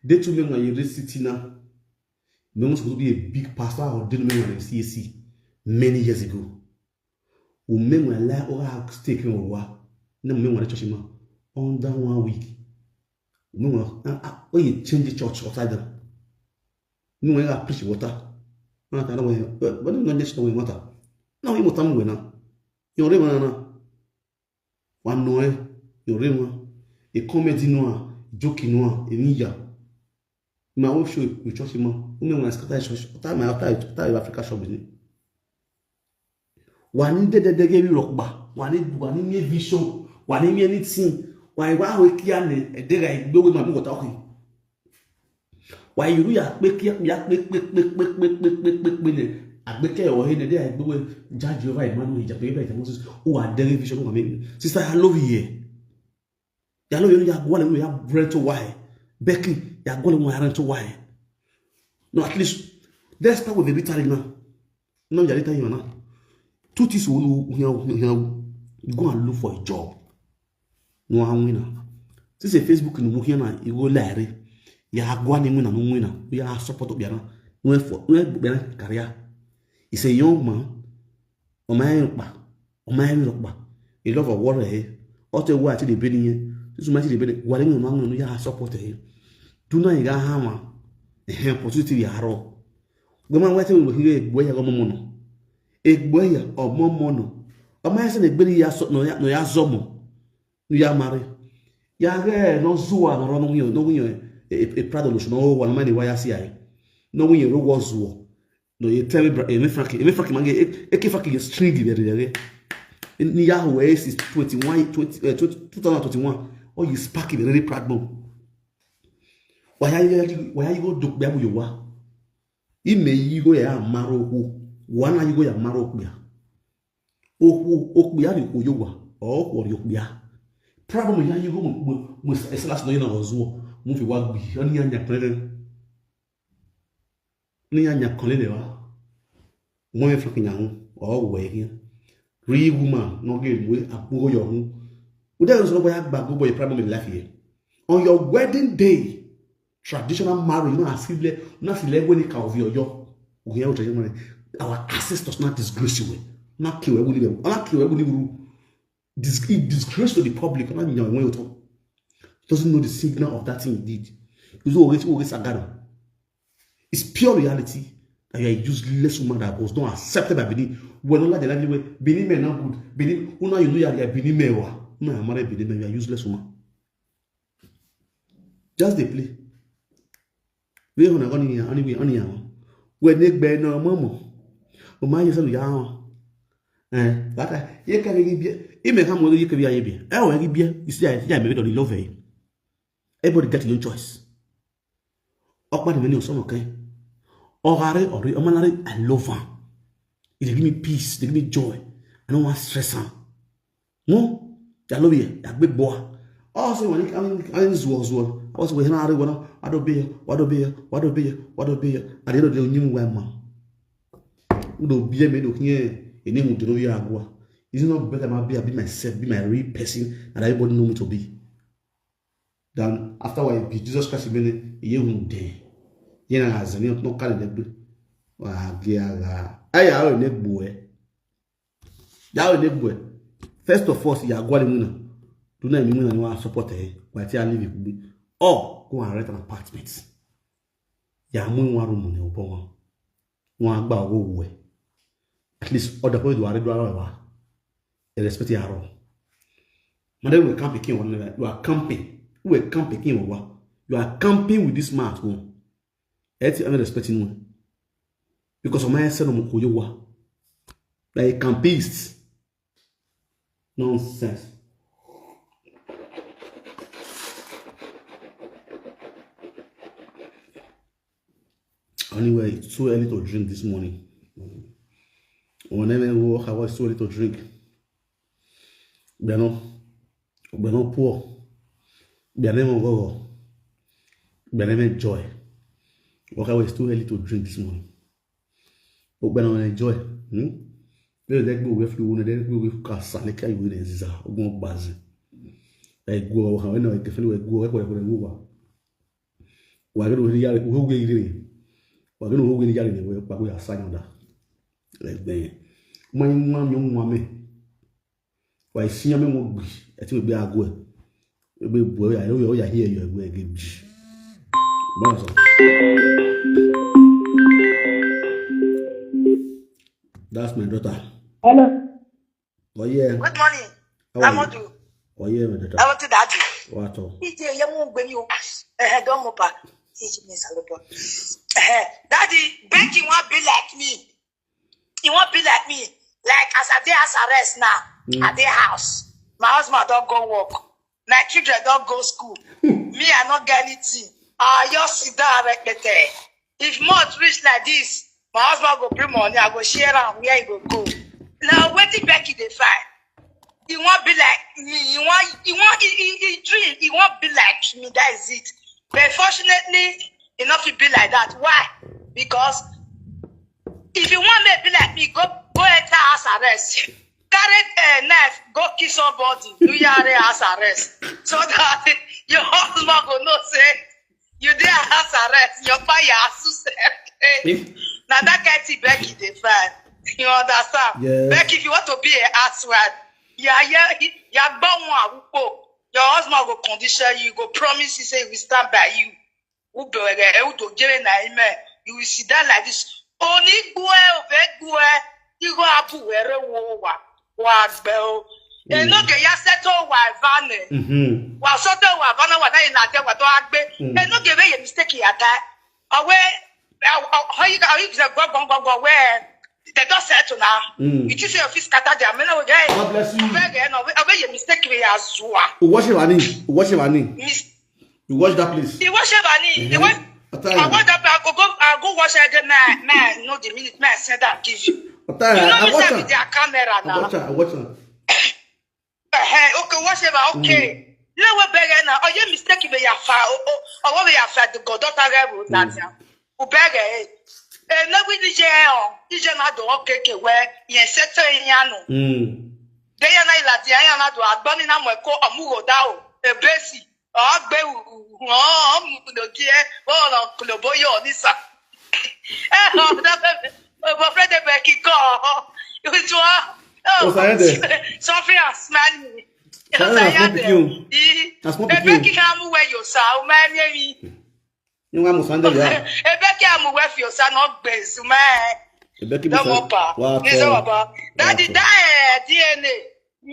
De tu memo ye city na. Memo supposed to be a big pastor or did memo in C A C many years ago. U memo la o ha stake memo wa. Na memo wa church ma. Under one week. U memo o ye change the church outside them. No one preach water. Na ta no we but no just no we matter. Na we matter mu we na. Yo re na na. Wa no e. Yo re wa. E comedy no a, joke no a, e ni ya. Ma wo show we church ma. U me wa scatter church. Ta ma ta ta Africa shop ni. Wa ni de de de ge bi rokba. Wa ni wa ni ni vision. Wa ni ni anything. Wa wa we kia ne e de ga igbe we ma mi water okay. Wa iru ya pe ki ya pe pe pe pe pe pe pe pe pe ne agbeke o he ne de aigbe we ja Jehovah Emmanuel ja pe be Moses o wa dere vision wa me sister I love you. Ya love you ya gwale ya rent wa he. Becky ya gwale wa rent wa he. No, at least that's part of the rhetoric now. No, ya later you now. Two things will you go and look for a job. No one winner. Since a Facebook in Muhiana, you go lare. Ya agwa ni winner no winner. We are support up yana. We for we be na career. He's a young man. O ma en pa. O ma en ro pa. A love of war eh. O te wa ti de be ni yen. Since ma ti de be ni. Wa le no ma no ya support eh. Do na ga ha ma. Eh, positive ya ro. Gbe ma wa te we hire gbe ya go mo mo no. Egbe ya o mo mo no. O ma se na gbe ya so no ya no ya zo mo. No ya mare. Ya ge no zuwa no ro no wi no wi e prado lo no wa no ma ni wa ya si ai. No wi ro wo zuwa. No ye tell me bra e me frank e me frank mange e ke frank ye string de de. Ni ya we is twenty-one twenty, uh, twenty, two thousand twenty-one. Oh, you spark it really proud mo. Wa ya ya wa ya go duk be mu yo wa. Ime yigo ya mara okwu, wana yigo ya mara okwu ya. Okwu okwu ya ni okwu yo wa, okwu ori okwu ya. Problem ya yigo mo mo esala sino yina ozuo, mo fi wa gbi, oni ya nya prele. Ni ya nya kole le wa. Women fucking yahu or we here. Real woman no get we abugo your hu. Uda so boy agba go boy problem in life here. On your wedding day, traditional marriage, no asile, no asile when it can of your yo. We hear what you Our ancestors not disgrace you. Not kill we live. Not kill we live. Dis- It disgrace to the public. Not in your way at all. Doesn't know the signal of that thing he did. You know what we Sagado. It's pure reality that you're a useless woman that was not accepted by Benin. We're not like the lively way. Benin men not good. Benin, who now you know you're Benin men were. No, I'm married Benin men, you're a useless woman. Just they play. We on a gun here, anyway, on here. When they bear no mama. O ma yesa ya. Eh, that I, you can be, you may come with you can be a baby. Oh, I give you, you see, I, I maybe don't love her. Everybody get your choice. Okpa ni many osomo kai. Ogare ori omanare I love am. E dey give me peace, dey give me joy. I no wan stress am. No, I love you. I big boy. Oh, say when I mean zuo zuo. I was with Henry when I don't be, what do be, what do be, what do be. At the end of the day, you were man. Udo be me do here. Any mu do no ya agwa. Is it not better my be, be myself, be my real person, and everybody know me to be? Then after why be Jesus Christ many ye who day. Ye na has any no carry the blue. Wa ge aga. Aya o ne bue. Ya o ne bue. First of all, ya gwale muna. Do na mi muna ni wa support eh. Wa ti a live ku bi. Oh, go and rent an apartment. Ya mu wa room ne obo wan. Wan agba owo we. At least other people do are do are. Respect your role. Madam, we can't pick one. You are camping. We can't pick one. You are camping with this man at home. Eti, I'm not respecting one. Because of my son, I'm a like campist. Nonsense. Anyway, it's too early to drink this morning. Whenever we walk, I was too early to drink. Gbẹ̀nà, gbẹ̀nà poor. Gbẹ̀nà mọ̀ gọ́gọ́. Gbẹ̀nà mọ̀ joy. Walk away, it's too early to drink this morning. Gbẹ̀nà mọ̀ joy. Hmm? Bẹ́ẹ̀ dẹ́ gbé òwe fi wo ni dẹ́ gbé òwe fi kà sá ní ká ìwé rẹ̀ zizà. Ogun ọgbà zì. Ẹ gbọ́ ọ̀hún, ẹ náà ẹ kẹfẹ́ ló ẹ gbọ́ ẹ kọ́ ẹ kọ́ ẹ gbọ́ wa. Wa gẹ́gẹ́ ló ní yára, òwe wúwe yìí rèé. Wa gẹ́gẹ́ ló wúwe ní yára rèé, wẹ́ pàgọ́ yà sá yàn dá. Ẹgbẹ́ yẹn. Wọ́n yín wọ́n mi wọ́n mi. Wa isi ya me mo gbi. Eti me be agwe. Ebe boy ya yo ya here yo egbe ge ji. Bonso. That's my daughter. Hello. Oh yeah. Good morning. How are you? Amodu. Oh yeah, my daughter. How to daddy? What? Ije ye mo gbe mi o. Eh, don mo pa. Ije me salopo. Eh, daddy, Becky wan be like me. He won't be like me. Like as I dey house arrest now, I dey house. My husband don't go work. My children don't go school. Me, I not get anything. I just sit down and repete. If month reach like this, my husband go bring money, I go share am where he go go. Now, wetin Becky dey find? He won't be like me. He won't, he won't, he, he, he dream. He won't be like me. That is it. But fortunately, he not fit be like that. Why? Because if you want me be like me, go, go enter house arrest. Carry a knife, go kill somebody. Do you are house arrest? So that your husband go know say you dey house arrest. Your fire sef. Now that kind thing Becky dey find. You understand? Yes. Becky, if you want to be a housewife, yeah, yeah, yeah, but one, your husband go condition you, go promise you say he will stand by you. Ubere, eh, udo jere na ime. You will sit down like this. Oni gbue, obe gbue. Igo abu were wo wa. Wa gbe o. E no ge ya seto wa vane. Mm-hmm. Wa soto wa vane wa na ina de wa to agbe. Mm. E no ge be ye mistake ya ta. Awe, how you, how you say go, go, go, go, where? They don't settle now. Mm. You think say your feet scatter there. I mean, okay. God bless you. Beg, eh, no, I bet you mistake me as well. Wash your money. Wash your money. Mis- You watch that place. He wash your money. He went. I tell you. I want that. I go, go, I go wash it. Then man, man, no, the minute man send that give you. I tell you, You know I me watch say am. With their camera I now. Watch am. I watch am. Eh, okay, whatever, okay. You know what, beggar now? Oh, you mistake me, your fa. Oh, oh, oh, what we have said, the goddaughter, we beg, eh. Enegwi ni je o, ije na do okeke we, yen seto yen anu. Mm. De ya na iladi ya na do agbani na mo ko omugo da o, ebesi. Ogbe o, o mu do die, o lo lo boyo ni sa. Eh, o da be, o bo fred be ki ko. Ijo. Oh, Osayede. Sophia Smani. Osayede, na small pikin o. Na small pikin o. Ebe ki ka mu we yo sa, o ma mi mi. Ni wa mo sande ya. Ebe ki amu we fi osa no gbe su me. Ebe ki mo sa. Wa to. Daddy, that, eh, D N A.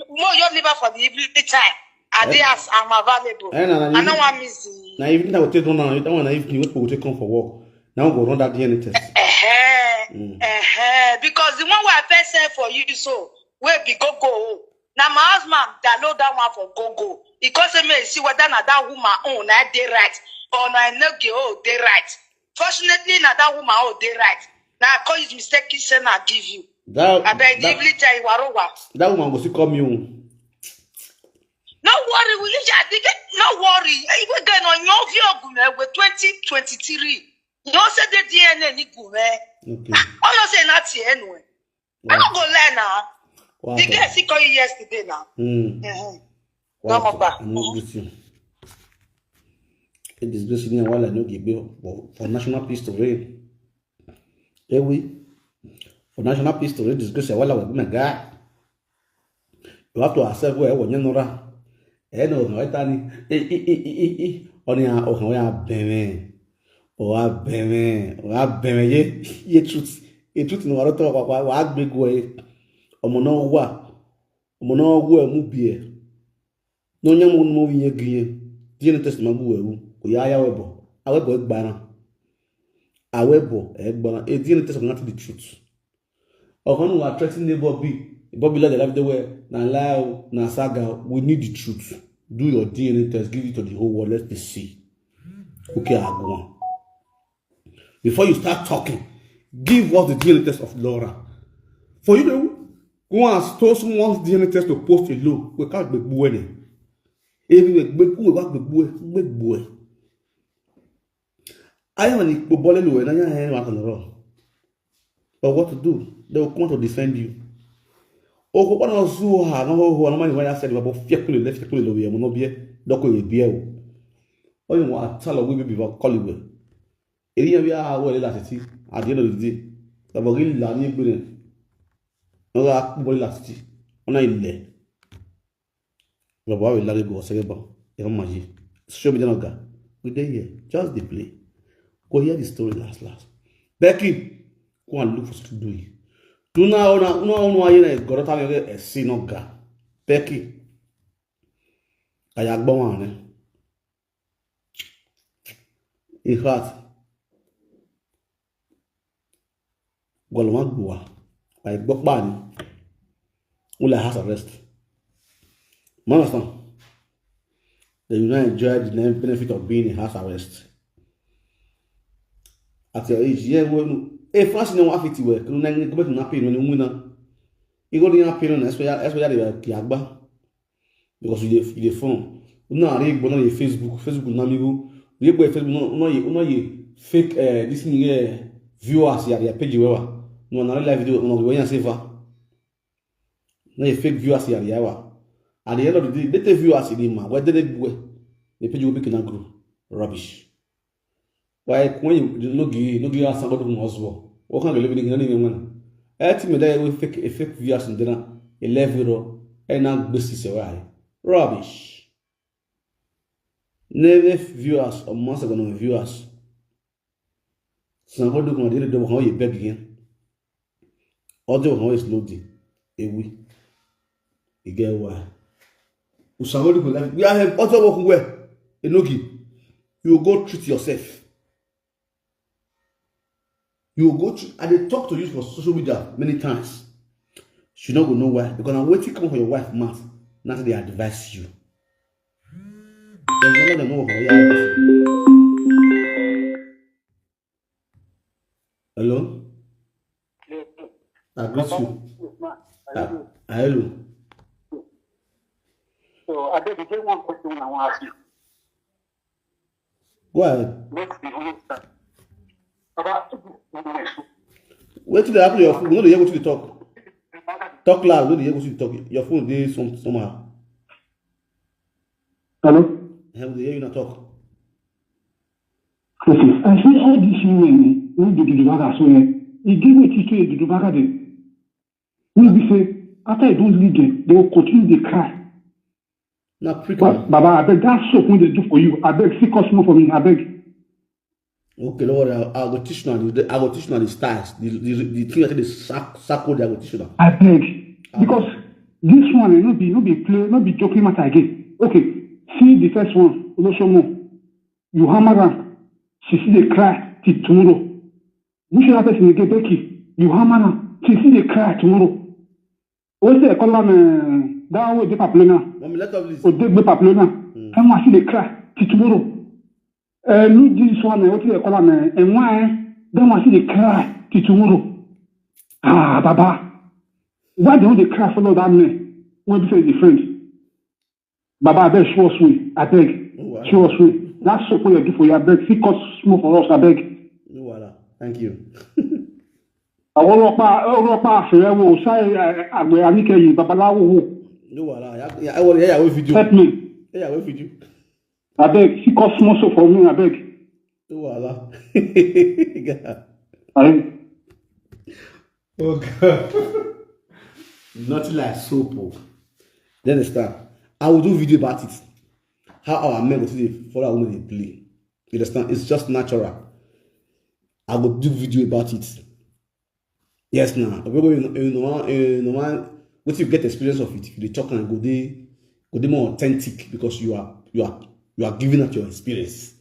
Mo yo liver for the evening time. I dey as I'm available. Eh, na, na, I don't want miss. Na evening I will take down now. That one na evening wey people go take come for work. Now go run that D N A test. Eh, eh, because the one wey I first send for you so, wey be go go. Na my husband download that one for Google. He come say make he see whether na that woman own na dey right or na Enoge own dey right. Fortunately, na that woman own dey right. Na I come use mistake send am give you. That, abeg, that, evening time, warowa. That woman go still call me o. No worry, we usually dey get, no worry. Eh, we get on your view, eh, with twenty twenty-three. You say the D N A ni gume. Okay. Oh, you say not here anyway. I no go lie now. The girl still call you yesterday now. Mm. Mm-hmm. Wow. Come on back. I'm not with you. It disgrace me while I no give bail for, for national peace to reign. Eh, we, for national peace to reign, disgrace while I was my guy. You have to accept where when you know that. Eh, no, no, I tell you. Eh, eh, eh, eh, eh, eh. Only, oh, oh, yeah, baby. Wa bẹ̀rẹ̀, wa bẹ̀rẹ̀ ye, ye truth. Ye truth ni wa rọ́tọ̀ wa, wa, wa gbé gu ẹ. Ọmọ náà wà. Ọmọ náà wú ẹ mú bí ẹ. Ní ọnyá mo mú yẹn gi yẹn. D N A test máa bú ẹ wú. Kò yá ayá wẹ̀ bọ̀. Awẹ́ bọ̀ ẹ gbára. Awẹ́ bọ̀ ẹ gbára. A D N A test will not the truth. Ọ̀kan nù wa threaten ní Bobby. Bobby lọ́dẹ̀ láti dé wẹ̀. Na lie o, na saga o. We need the truth. Do your D N A test, give it to the whole world, let me see. Okay, I go on. Before you start talking, give us the D N A test of Laura. For you to go and store someone's D N A test to post a law, we can't be buene. If we be buene, we can't be buene. I am an Ikpobole, we na ya, I am an. But what to do? They will come to defend you. O ko kwana su ha no ho ho no mani waya said babo fiekule le fiekule lo ye mo no bie doko ye bie o. O yin wa talo we bi ba koliwe. Eri ya bia wo le la titi. At the end of the day, the body la ni gbere. No ga ku body la titi. Ona ile. Baba we lari go sege ba. E ma ji. Social media no ga. We dey here. Just dey play. Go hear the story last last. Becky, go and look for something to do. Do now, now, now, now, you know, go to time you see no ga. Becky. Aya gbọ́ wọn ni. In fact, gọlọmọ gbọ wa. By gbọ́ pa ni. Who like house arrest? Man understand? They will not enjoy the benefit of being in house arrest. At your age, yeah, well, if France no one fifty well, can you go back to pay when you win? You go to pay on especially especially the Kiagba because you dey you dey phone. Una are go na Facebook, Facebook na mi go. You go Facebook no no you no you fake eh this thing eh viewers ya ya page wewa. No na live video no go yan safe. Na you fake viewers ya ya wa. At the end of the day, they take viewers in ma. Where they go? The page will be can grow. Rubbish. Why when you no give no give us somebody who must work? What kind of living in any man? I think that we fake a fake viewers in dinner, a level and now this is a why. Rubbish. Never viewers or months ago no viewers. Sango do kan dire do kan ye beg yin. Ojo kan is loading. Ewi. You get why? Usango do kan we are ojo work well. Enogi. You go treat yourself. You go to I dey talk to you for social media many times. You no go know why because na wetin come from your wife mouth na dey advise you. Dem no dem no go for your advice. Hello? I greet you. Ah, ah, hello. So I beg you one question I want to ask you. Go ahead. Make the only Wetin dey happen to your phone? We no dey hear wetin you dey talk. Talk loud, we no dey hear wetin you dey talk. Your phone dey some somehow. Hello? Eh, we dey hear you now talk. Okay. I say all these women, eh, wey dey do the bag as well, eh, e get wetin to do the bag dem. Wey be say after you don leave them, they will continue dey cry. Na prick Ba- man. Baba, abeg, that soap wey dey do for you, abeg, see cause more for me, abeg. Okay, no worry. I, I go teach you now. The, I go teach you now the styles. The the the thing that they sack sack all. I go teach you now. Abeg, because this one, eh, no be no be play, no be joking matter again. Okay, see the first one, Oloshomo. You hammer am, she still dey cry till tomorrow. Which other person again, Becky? You hammer am, she still dey cry tomorrow. Wetin dem call am, eh, that one wey dey Pamplona? Mommy, let up this. Odegbe Pamplona. That one still dey cry till tomorrow. Eh, me this one, eh, wetin dem call am, eh, and why, eh, that one still dey cry till tomorrow. Ah, Baba, why they no dey cry follow that man wey be say the friend? Baba, abeg, show us way, abeg, Oh, wow. Show us way. That soap wey you do for you, abeg, see cause small for us, abeg. No wahala. Thank you. Àwọn ọlọ́pàá ọlọ́pàá àṣẹyẹwò ṣáà àgbẹ̀ àníkẹyìn babaláwo wò. No wahala. Yeah, yeah, I want to hear your video. Help me. Hear your video. Abeg, see cause small soap for me, abeg. No wahala. Abeg. Oh God. Nothing like soap. Oh. You understand? I will do video about it. How our men go to the follow women they play. You understand? It's just natural. I will do video about it. Yes, now. People, you know, you know, you know, what you get experience of it, if you dey talk and go dey, go dey more authentic because you are, you are, you are giving out your experience,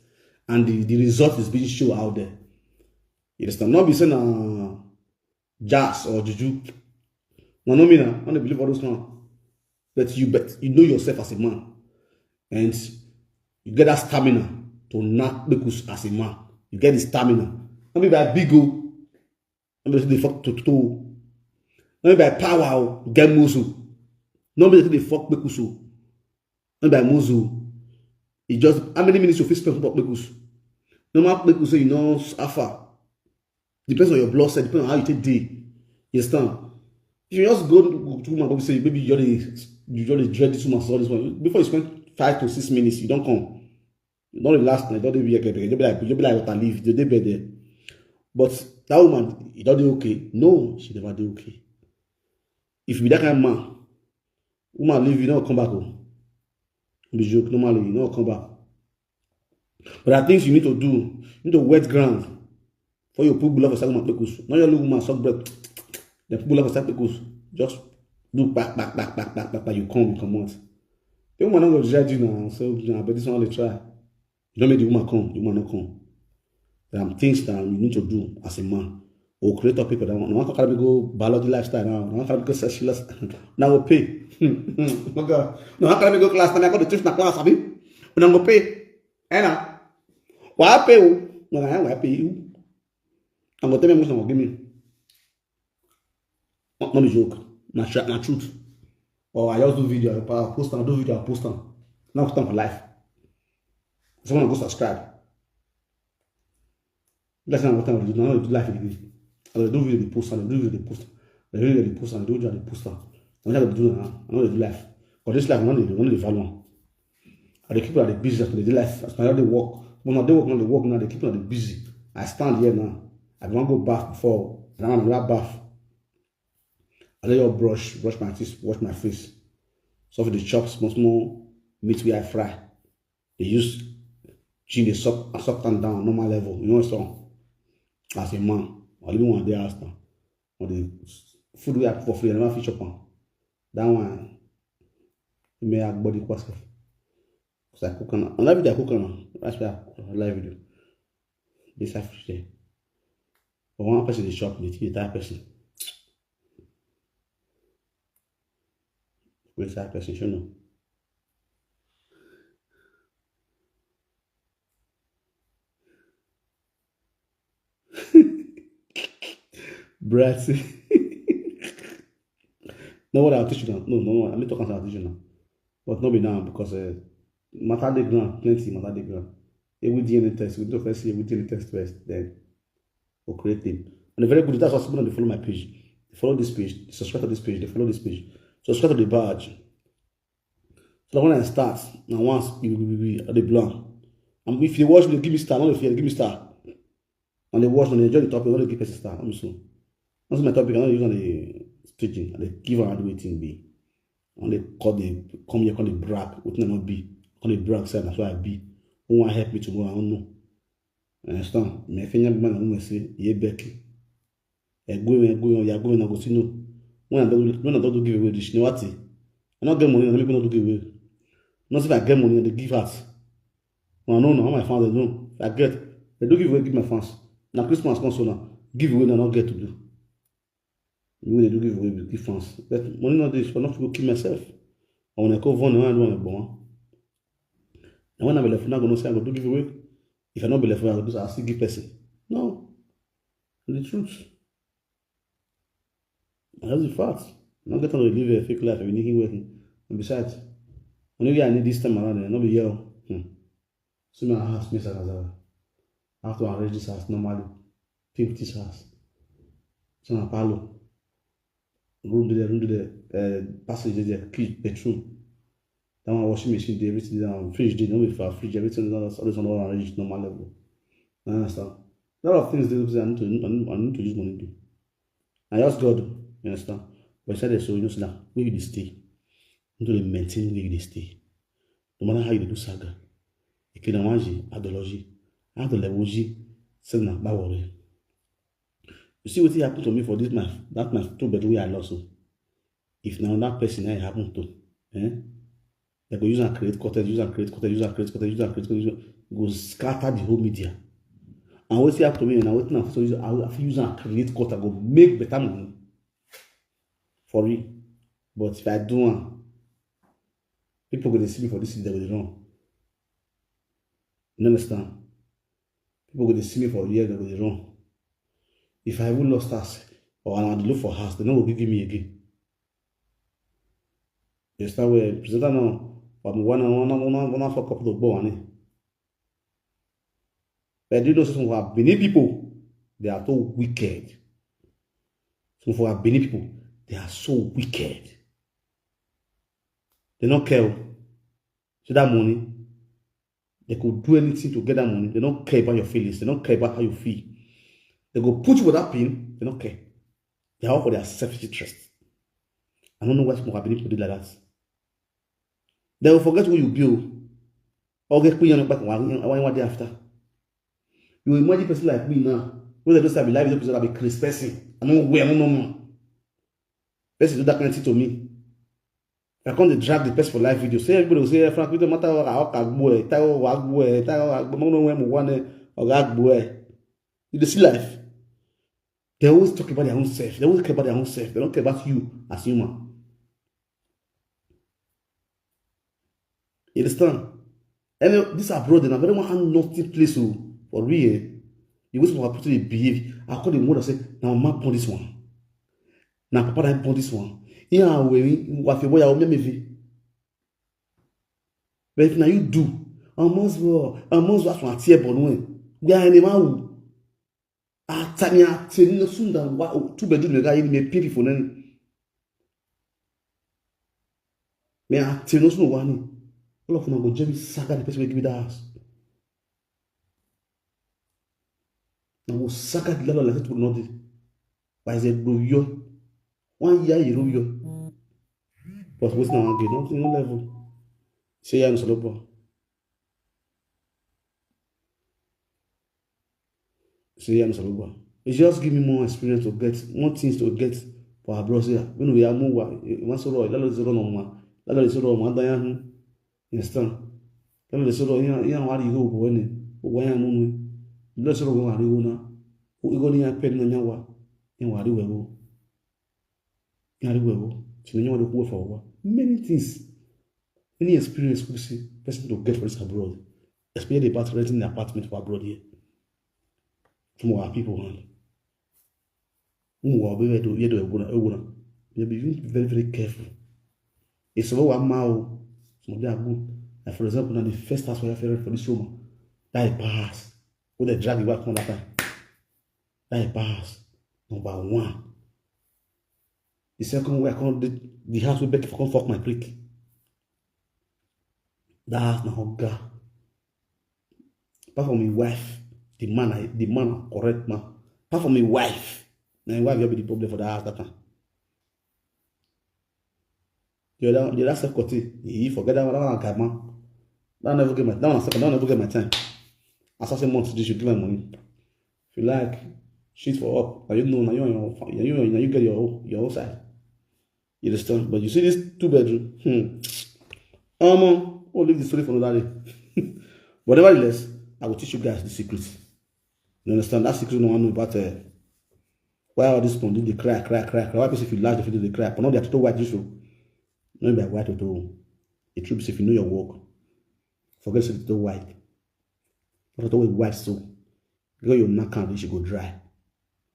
and the, the result is being shown out there. You understand? Not be saying uh, jazz or juju. No, no, me now. I don't believe all those one. But you bet you know yourself as a man, and you get that stamina to knock because as a man. You get the stamina. Not be by big o. Not be say they fuck to toe. Not be by power o. Get muscle. Not be say they fuck because o. Not by muscle. It just how many minutes you fit spend for because. No matter because say you know suffer. Depends on your blood cell, depends on how you take dey. You understand? If you just go to woman, go say maybe you just dey you just dey dread this woman, all this one. Before you spend five to six minutes, you don't come. You don't last night, don't be like you be like you be like water leaf, you dey bed there. But that woman, you don't dey okay. No, she never dey okay. If you be that kind of man, woman leave you, no come back home. Be joke, normally, you no come back. But there are things you need to do. You need to wet ground. For you put blood for second man, because now your little woman suck breath. They put blood for second because just do back, back, back, back, back, back, back, you come, you come out. The woman not gonna judge you now. So, you know, but this one they try. You don't make the woman come, the woman not come. There are things that you need to do as a man. Or create a people that want. No one can go biology lifestyle now. No one can go sexual. Now we pay. My God. No one can go class. Now I go to teach na class, abi. Una go pay. Eh na. Why pay? No, na why pay you? I'm gonna tell me what give me. No, no be joke. Na tru- na truth. Or I just do video, I post am, do video, I post am. Now put am for life. Someone go subscribe. That's not what I do. Now I do life again. I do video, they post am, I do video, they post am. I do video, they post am, I do video, they post am. What I do now? I know they do life. But this life, I know they, I know they value am. I dey keep am dey busy as I dey life, as I dey work. When I dey work, I dey work now, I dey keep am dey busy. I stand here now. I bin wan go baff before, and now I never baff. I dey just brush, brush my teeth, wash my face. So for the chop small small meat wey I fry. They use chin dey suck, I suck am down normal level. You know so. As a man, I live one day house now. But the food wey I put for free, I never fit chop am. That one, e make I body kwa sef. Because I cook am. Another video I cook am. That's why I cook am. Live video. This I fish there. But one person dey chop me, the entire person. Wait, that person, you know. Brat. No, what I'll teach you now. No, no, no. I mean, talk about teach you now. But not be now because uh, matter the ground, plenty matter the ground. Every D N A test, we need to first see every D N A test first. Then for creating. And very good, that's why someone dey follow my page. They follow this page, they subscribe to this page, they follow this page. Subscribe to the badge. So that when I start, now once you will be at the blank. And if you watch me, give me star, not if you give me star. And they watch and they enjoy the topic, not they give person star. I'm so. That's my topic, I don't use on the staging. And they give out the waiting be. And they call the come here, call the brag, what not be. Call the brag, say that's why I be. Who want help me tomorrow? I don't know. I understand. Me find a man who say, yeah, Becky. I go in, I go in, I go in, I go see no. When I don't, when I don't do give away this, you know what? I not get money, I make me not do give away. Not if I get money, they give out. Well, no, no, all my fans, they know. If I get, they do give away, give my fans. Now Christmas comes so now. Give away, I not get to do. You will do give away, give fans. But money not this, I not go kill myself. I want to go fund, I want to do my born. And when I be left, I'm not going to say I go do give away. If I not be left, I go do, I still give person. No. The truth. That's the fact. I'm not getting to live a fake life. I'm making working. And besides, only way I need this time around, and not be here. Hmm. See my house, Mister Lazara. I have to arrange this house normally. Paint this house. So my parlor. Room there, room there, uh, passage there, kitchen, bedroom. That one washing machine there, everything there, and fridge there, no be for fridge, everything there, all this one all arranged normal level. You understand? A lot of things they say I need to, I need, I need to use money do. I ask God, you understand? But I said so, you know, so now, where you dey stay? You need to maintain where you dey stay. No matter how you dey do saga. Ekinawaji, adology, adoleboji, send na bawore. You see what happened to me for this my that my two bedroom where I lost. So if now that person I happen to, eh? They go use and create content, use and create content, use and create content, use and create content, use and, go scatter the whole media. And what happened to me now? What now? So use I will use and create content, go make better money for real. But if I do one, people go dey see me for this thing, they go dey run. You understand? People go dey see me for here, they go dey run. If I even lost house or I dey look for house, they no go give me again. You understand where presenter now? But one one one one one fuck up the ball on it. But do you know some of our Benin people? They are so wicked. Some of our Benin people, they are so wicked. They don't care. See that money? They could do anything to get that money. They don't care about your feelings. They don't care about how you feel. They go put you with that pain. They don't care. They are all for their selfish interest. I don't know why some of our Benin people do like that. They will forget who you be. Or get put on back one day after. You imagine person like me now. When they don't have a life, they don't be Chris person. I don't wear, I don't know. Person do that kind of thing to me. I come dey drag the person for live video. Say everybody will say, "Eh, Frank, we don't matter what I agbo eh, Taiwo wa agbo eh, Taiwo wa agbo, no no when one eh, oga agbo eh." You dey see life. They always talk about their own self. They always care about their own self. They don't care about you as human. You understand? And uh, this abroad, and I very want nothing place oh, for real. Eh? The way some people dey behave, I call the mother say, "Now mama born this one. Now papa that born this one." Yeah, we we have a boy, I'll make me. But if now you do, I must go, I must go ask one tear born when we are in a man. Atani atani no sunda wa two bedroom ga yin me pay for nani. Me atani no sunda wani. All of them go Jimmy saga the person wey give me that house. Na go saga the landlord like that people no dey. Why is it do yo? One year you do yo. But what's now again? Nothing no level. Say ya no solo. Say ya no solo. It just give me more experience to get more things to get for abroad here. When we are more one so roy, lalo zero no ma, lalo zero ma da ya hu. Understand? Lalo zero ya ya wa ri go bo ne. O wa ya no no. Lalo zero wa ri go na. O go ni ya pe no nya wa. Ya wa ri we go. Ya ri we go. Ti no nya wa do ku for wa. Many things. Any experience we see person to get for this abroad, especially about renting an apartment for abroad here. From our people hand. Who will be able to hear the one. You be very, very careful. It's about one mile. Some of them are good. Like for example, now the first house we have for this room, that is pass. When they drag you back from that time. I pass number one. The second way I come, the, the house wey Becky for come fuck my prick. That house na oga. Apart from him wife, the man, I, the man na correct man. Apart from him wife, na him wife just be the problem for that house that time. The other, the other self continue. He forget that one, that one na guy man. That one never get my, that one na second, that one never get my time. Assassin month this, you give my money. If you like, shit for up. Now you know, now you, now you, now you get your own, your own side. You understand? But you see this two bedroom, hmm. Um, we'll leave the story for another day. But nevertheless, I will teach you guys the secret. You understand? That secret no one know about, uh, why all this one dey cry, cry, cry, cry. Why people, if you laugh, they feel they cry. But not they are too white this room. No be white at all. The truth is, if you know your work, forget say it's too white. Not at all white so. Because your knack am reach, e go dry.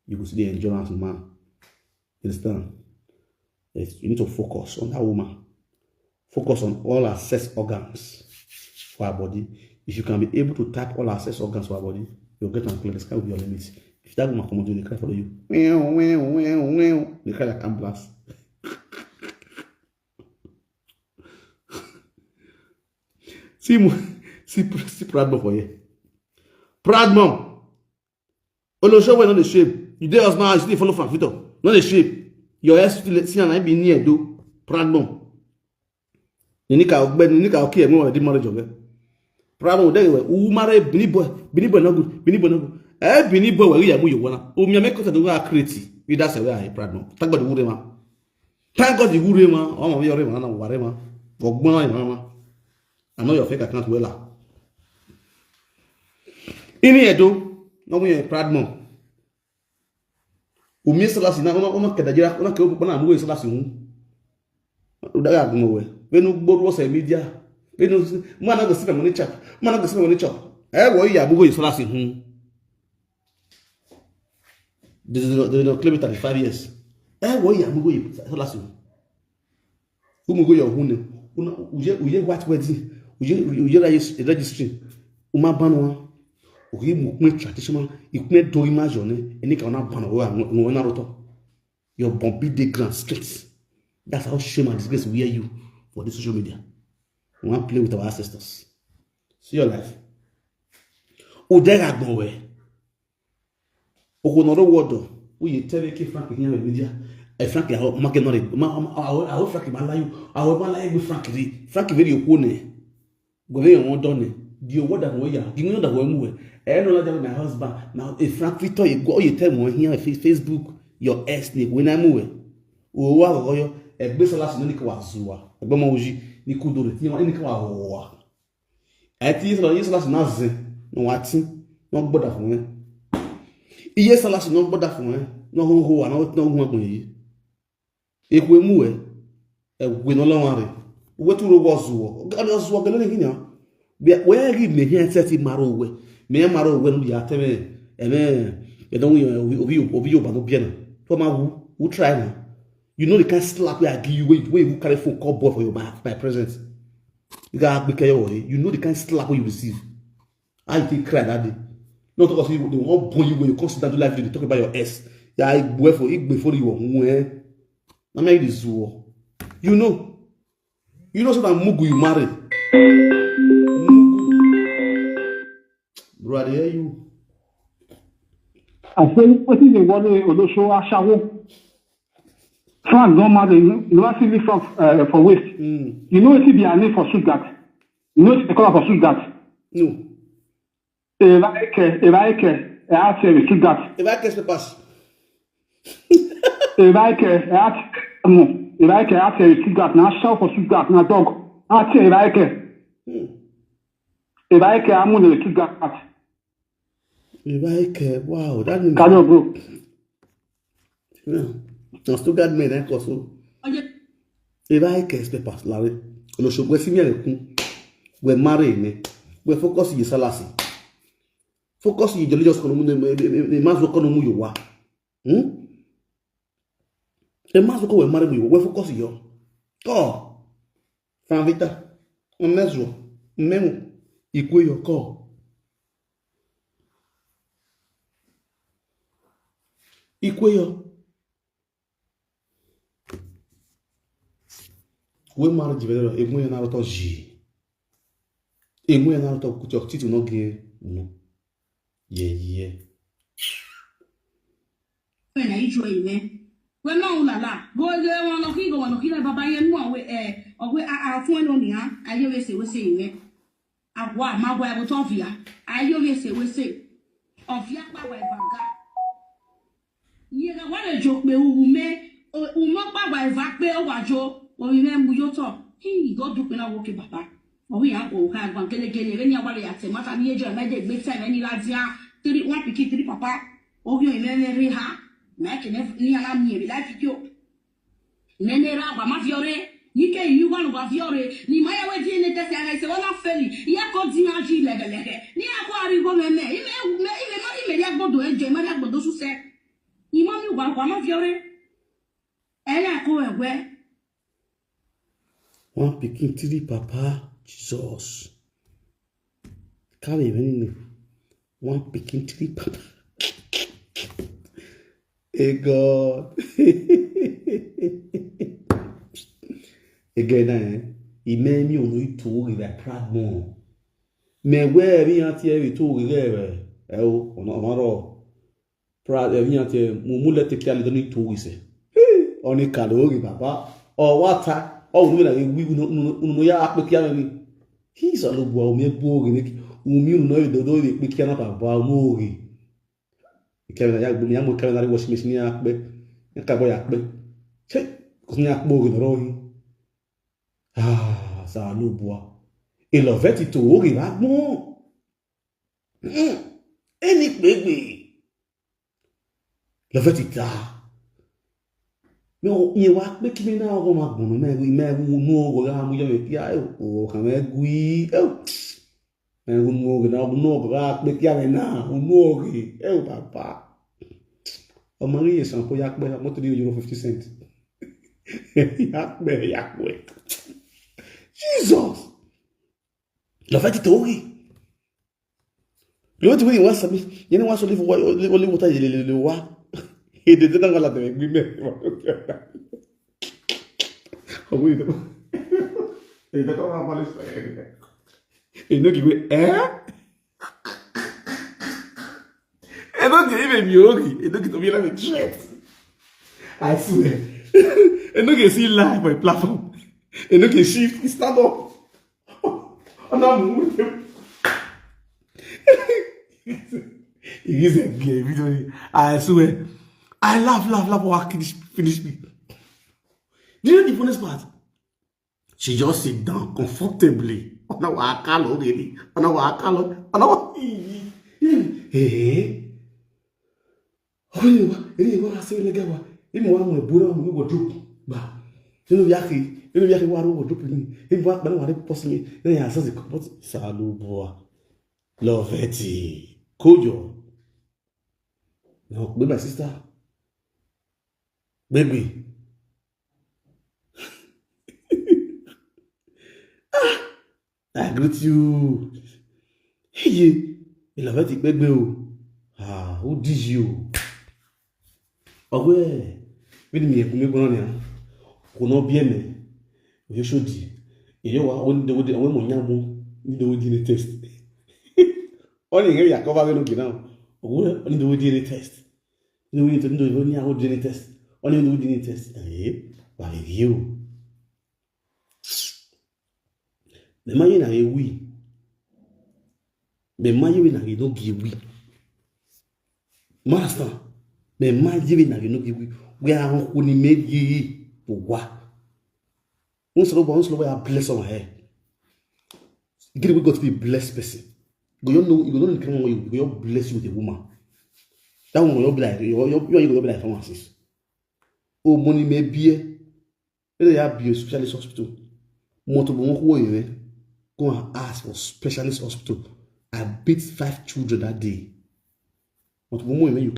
You go see the endurance man. You understand? Yes, you need to focus on that woman. Focus on all her sex organs for her body. If you can be able to tap all her sex organs for her body, you'll get am clear. The sky will be your limit. If that woman come out, they cry for you. Meow, meow, meow, meow. They cry like ambulance. See, mo- see, see proud mom for here. Proud mom. Olosho wey no dey shame. You dey house now, you still dey follow Frank Victor. No dey shame. Your ex still see am, na be near do. Proud mom. Ninika ogbe, Ninika okie mo di marriage oge. Proud mom dey we. U marry Bini boy, Bini boy no good, Bini boy no good. Eh, Bini boy we ya mu you wanna. O mi make us do create. We that's why I proud mom. Thank God we dey man. Thank God you dey man. Omo mi ore man na ware man. Ogbon na man. I know your fake account well. Ini Edo, no we proud mom. Umi Salasi na, una, una ke Nigeria, una ke obu na mu Salasi hu. Udaga gumo we. Benu gboru ose media. Benu, man na go see my money chop. Man na go see my money chop. Eh, wo ya bugo Salasi hu. They don't, they don't claim it at five years. Eh, wo ya bugo Salasi hu. Umu go your hune. Una, uje, uje white wedding. Uje, uje regis-, registry. Uma banwa. Oke mu kune traditional. Ikune do imagine. Eni ka una banwa. Ngo na roto. Your bombi dey ground straight. That's how shame and disgrace wear you for this social media. We wan play with our ancestors. See your life. Udega gbowe. Okonoro wodo. Uye tebe ke Frank here media. Eh, Frank ya make no re. Ma, ma, awo, awo Frank ma layu. Awo ma layu Frank ri. Frank very okone. Go very won done. Di owo da wo ya. Gi mi da wo mu we. Eh, no la da my husband. Now, if Frank Victor, you go, you tell me here on Face-, Facebook, your ex ni we na mu we. O wa go yo. Egbe Salasi no ni ka wa zuwa. Egbe mo uji ni kudore. Ni ka wa wa. Eti Salasi, Salasi na zen. No wati. No gboda fun e. Iye Salasi no gboda fun e. No ho ho wa, no, no gun agbon yi. Ekwe mu e. E we no lawan re. We tu ro wo zuwo. Ga no zuwo gele ni hinya. Bi we ri me here set maro we. Me maro we no ya teme. Eme. E don we obi, obi, obi yo ba no bi na. To ma wu, wu try na. You know the kind slap wey I give you, wey, wey you carry phone call boy for your back, my presence. You got big your way. You know the kind slap wey you receive. How you take cry that day? No talk of you, they won't born you when you come sit down to life, they talk about your ex. Yeah, I boy for, I boy for you, eh? Na me this war. You know. You know, so that Mugu you marry. Mugu. Bro, I dey hear you. I say, wetin dey worry Olosho Ashawo? France don marry, you never see leave France uh, for waste. Mm. You know wetin be her name for Stuttgart? You know wetin they call her for Stuttgart? No. Evaike, Evaike, Eatseri Stuttgart. If I catch the pass. Evaike, Eatseri, no. Evaike, Eatseri Stuttgart. Na shout for Stuttgart. Na dog. Eatseri Evaike. Hmm. Evaike, Amune Stuttgart. If I catch, wow, that name. Carry on, bro. Yeah. Na Stuttgart men, eh, cause so. If I catch the pass, Larry. Olosho, we see me, we marry me. We focus in Salasi. Focus in religious economy, the mass economy you wa. Hmm? The mass economy we marry you. We focus you. Oh. Franvita. Onezo. Memu. Ikwe your call. Ikweyo. We marriage vero, egwe na roto ji. Egwe na roto kutyo titi no ge no. Yeah, yeah. When I enjoy me. When no la la. Go there one of you, one of you, baba yen mo we eh. Ogwe a a fun no ni ha. Aye we se we se me. Agwa magwa go to via. Aye we se we se. Ovia pa we baga. Yega wale jo pe ume ume pa wa eva pe o wa jo o ime mu yo to. Hi go du pe na wo ke baba. O wi an ko ka gwan kele kele re ni awale ya te mata ni ejo me de gbe time ni la dia. Three one pikin three papa. O yo ime me re ha. Na ke ne ni ala mi e life yo. Nene ra wa ma fiore. Ni ke inu wa wa fiore. Ni ma ya we di ne test ya se wa na feli. Ya ko di na ji lege lege. Ni a ko ari go me me. Ime me ime ma ime ya gbodo ejo ma ya gbodo su se. Ni ma mi wa wa ma fiore. E ya ko ewe. One pikin three papa Jesus. Carry many name. One pikin three papa. Hey God. Again, eh? Ime mi onu itu ri ve pragmo. Me we mi anti e itu ri ve. E o, ono amaro. Pra e mi anti mu mu le te kia le doni itu ri se. Oni kalo ri baba. O wata. O unu na wi unu unu ya akpe kia ni. Hi sa lo bu o mi bu ri ni. U mi unu no do do ri pe kia na baba mo ri. Kevin ya gbe mi ya mo Kevin na washing machine ya pe. Ya ka bo ya pe. Che, ko ni akpo ri ro yi. Ah, sa lo bu. E lo veti to ri ra gbon. Mm. Eni pegbe. Lo veti ta. Mi o yen wa pe ki mi na o ma gbon me mi me wu nu o ra mu yo me ya o o ka me gui. E o. Me wu nu o na nu o ra pe ki ame na nu o ri. E o baba. Ọmọ rí èsàn kó yá pẹ́ mọ́tò ní euro fifty cent. Yá pẹ́ yá pẹ́. Jesus. Lọ́fẹ́ ti tó rí. Lọ́wọ́ ti wí ìwọ́n sàmì. Yẹn ni wọ́n sọ olive water yẹn lè wá. Èdè tó náà wà látẹ̀wé gbí mẹ́. Ọ̀gbìn ìdọ́kọ̀. Èdè tó wà wọlé sọ̀rọ̀. Èdè kìí wé ẹ́. Enoge even Miori, Enoge to be like a threat. I swear. Enoge see live on platform. Enoge shift, he stand up. And I'm with him. He is a gay video. I swear. I laugh, laugh, laugh. Oh, I finish, finish me. Do you know the funniest part? She just sit down comfortably. Ọ̀nà wà á ká lọ rèé ni. Ọ̀nà wà á ká lọ. Ọ̀nà wà. Ee. Ọ̀nà wà. Èyí wà á sẹ́yìn lẹ́gàá wa. Èmi wà á mọ̀ ẹ̀bùrẹ́ wọn ní wardrobe. Gbà. Nínú yàrá nínú yàrá wà á wardrobe mi. Èmi wà á pẹ̀lú wà á rí pọ́sí mi. Nínú yàrá sọ́ọ̀sì kọ́ bọ́tì. Sàlùbọ̀à. Lọ́vẹ̀tì. Kójọ. Now, baby, my sister. Baby. Ah, I greet you. Hey, you love it, baby. Ah, who did you? Ọgbẹ́ bí ni mi yẹ kún mi gbọ́n ni à kò náà bí ẹ̀mẹ́ òye ṣòdì èyí wa ó ní dẹwọ́dẹ àwọn èmọ̀ nyàmú ní dẹwọ́dẹ ní test. Wọ́n ní ìyẹn yà kọ́ bá wẹ́nu gẹ̀ náà òwúrẹ́ ó ní dẹwọ́dẹ ní test. Ní wọ́n ní tó ní dẹwọ́dẹ ní àwọn dẹni test wọ́n ní dẹwọ́dẹ ní test ẹ̀yẹ́ wà lè rí o. Mẹ má yé nà yé wí. Mẹ má yé wí nà yé nọ gé wí. Master, mẹ má yé wí nà yé nọ gé wí. Wí àwọn kò ní mẹ yé yé wò wá. N sọ̀rọ̀ bọ̀ n sọ̀rọ̀ bọ̀ yà bless ọmọ ẹ̀. Gírí wí God be bless person. You go know you go know the kind one you go bless you with a woman. That one go be like you go be like someone sis. O money may be. Let there be a specialist hospital. Moto bo won ko yin. Go and ask for specialist hospital. I beat five children that day. Moto bo mo yin you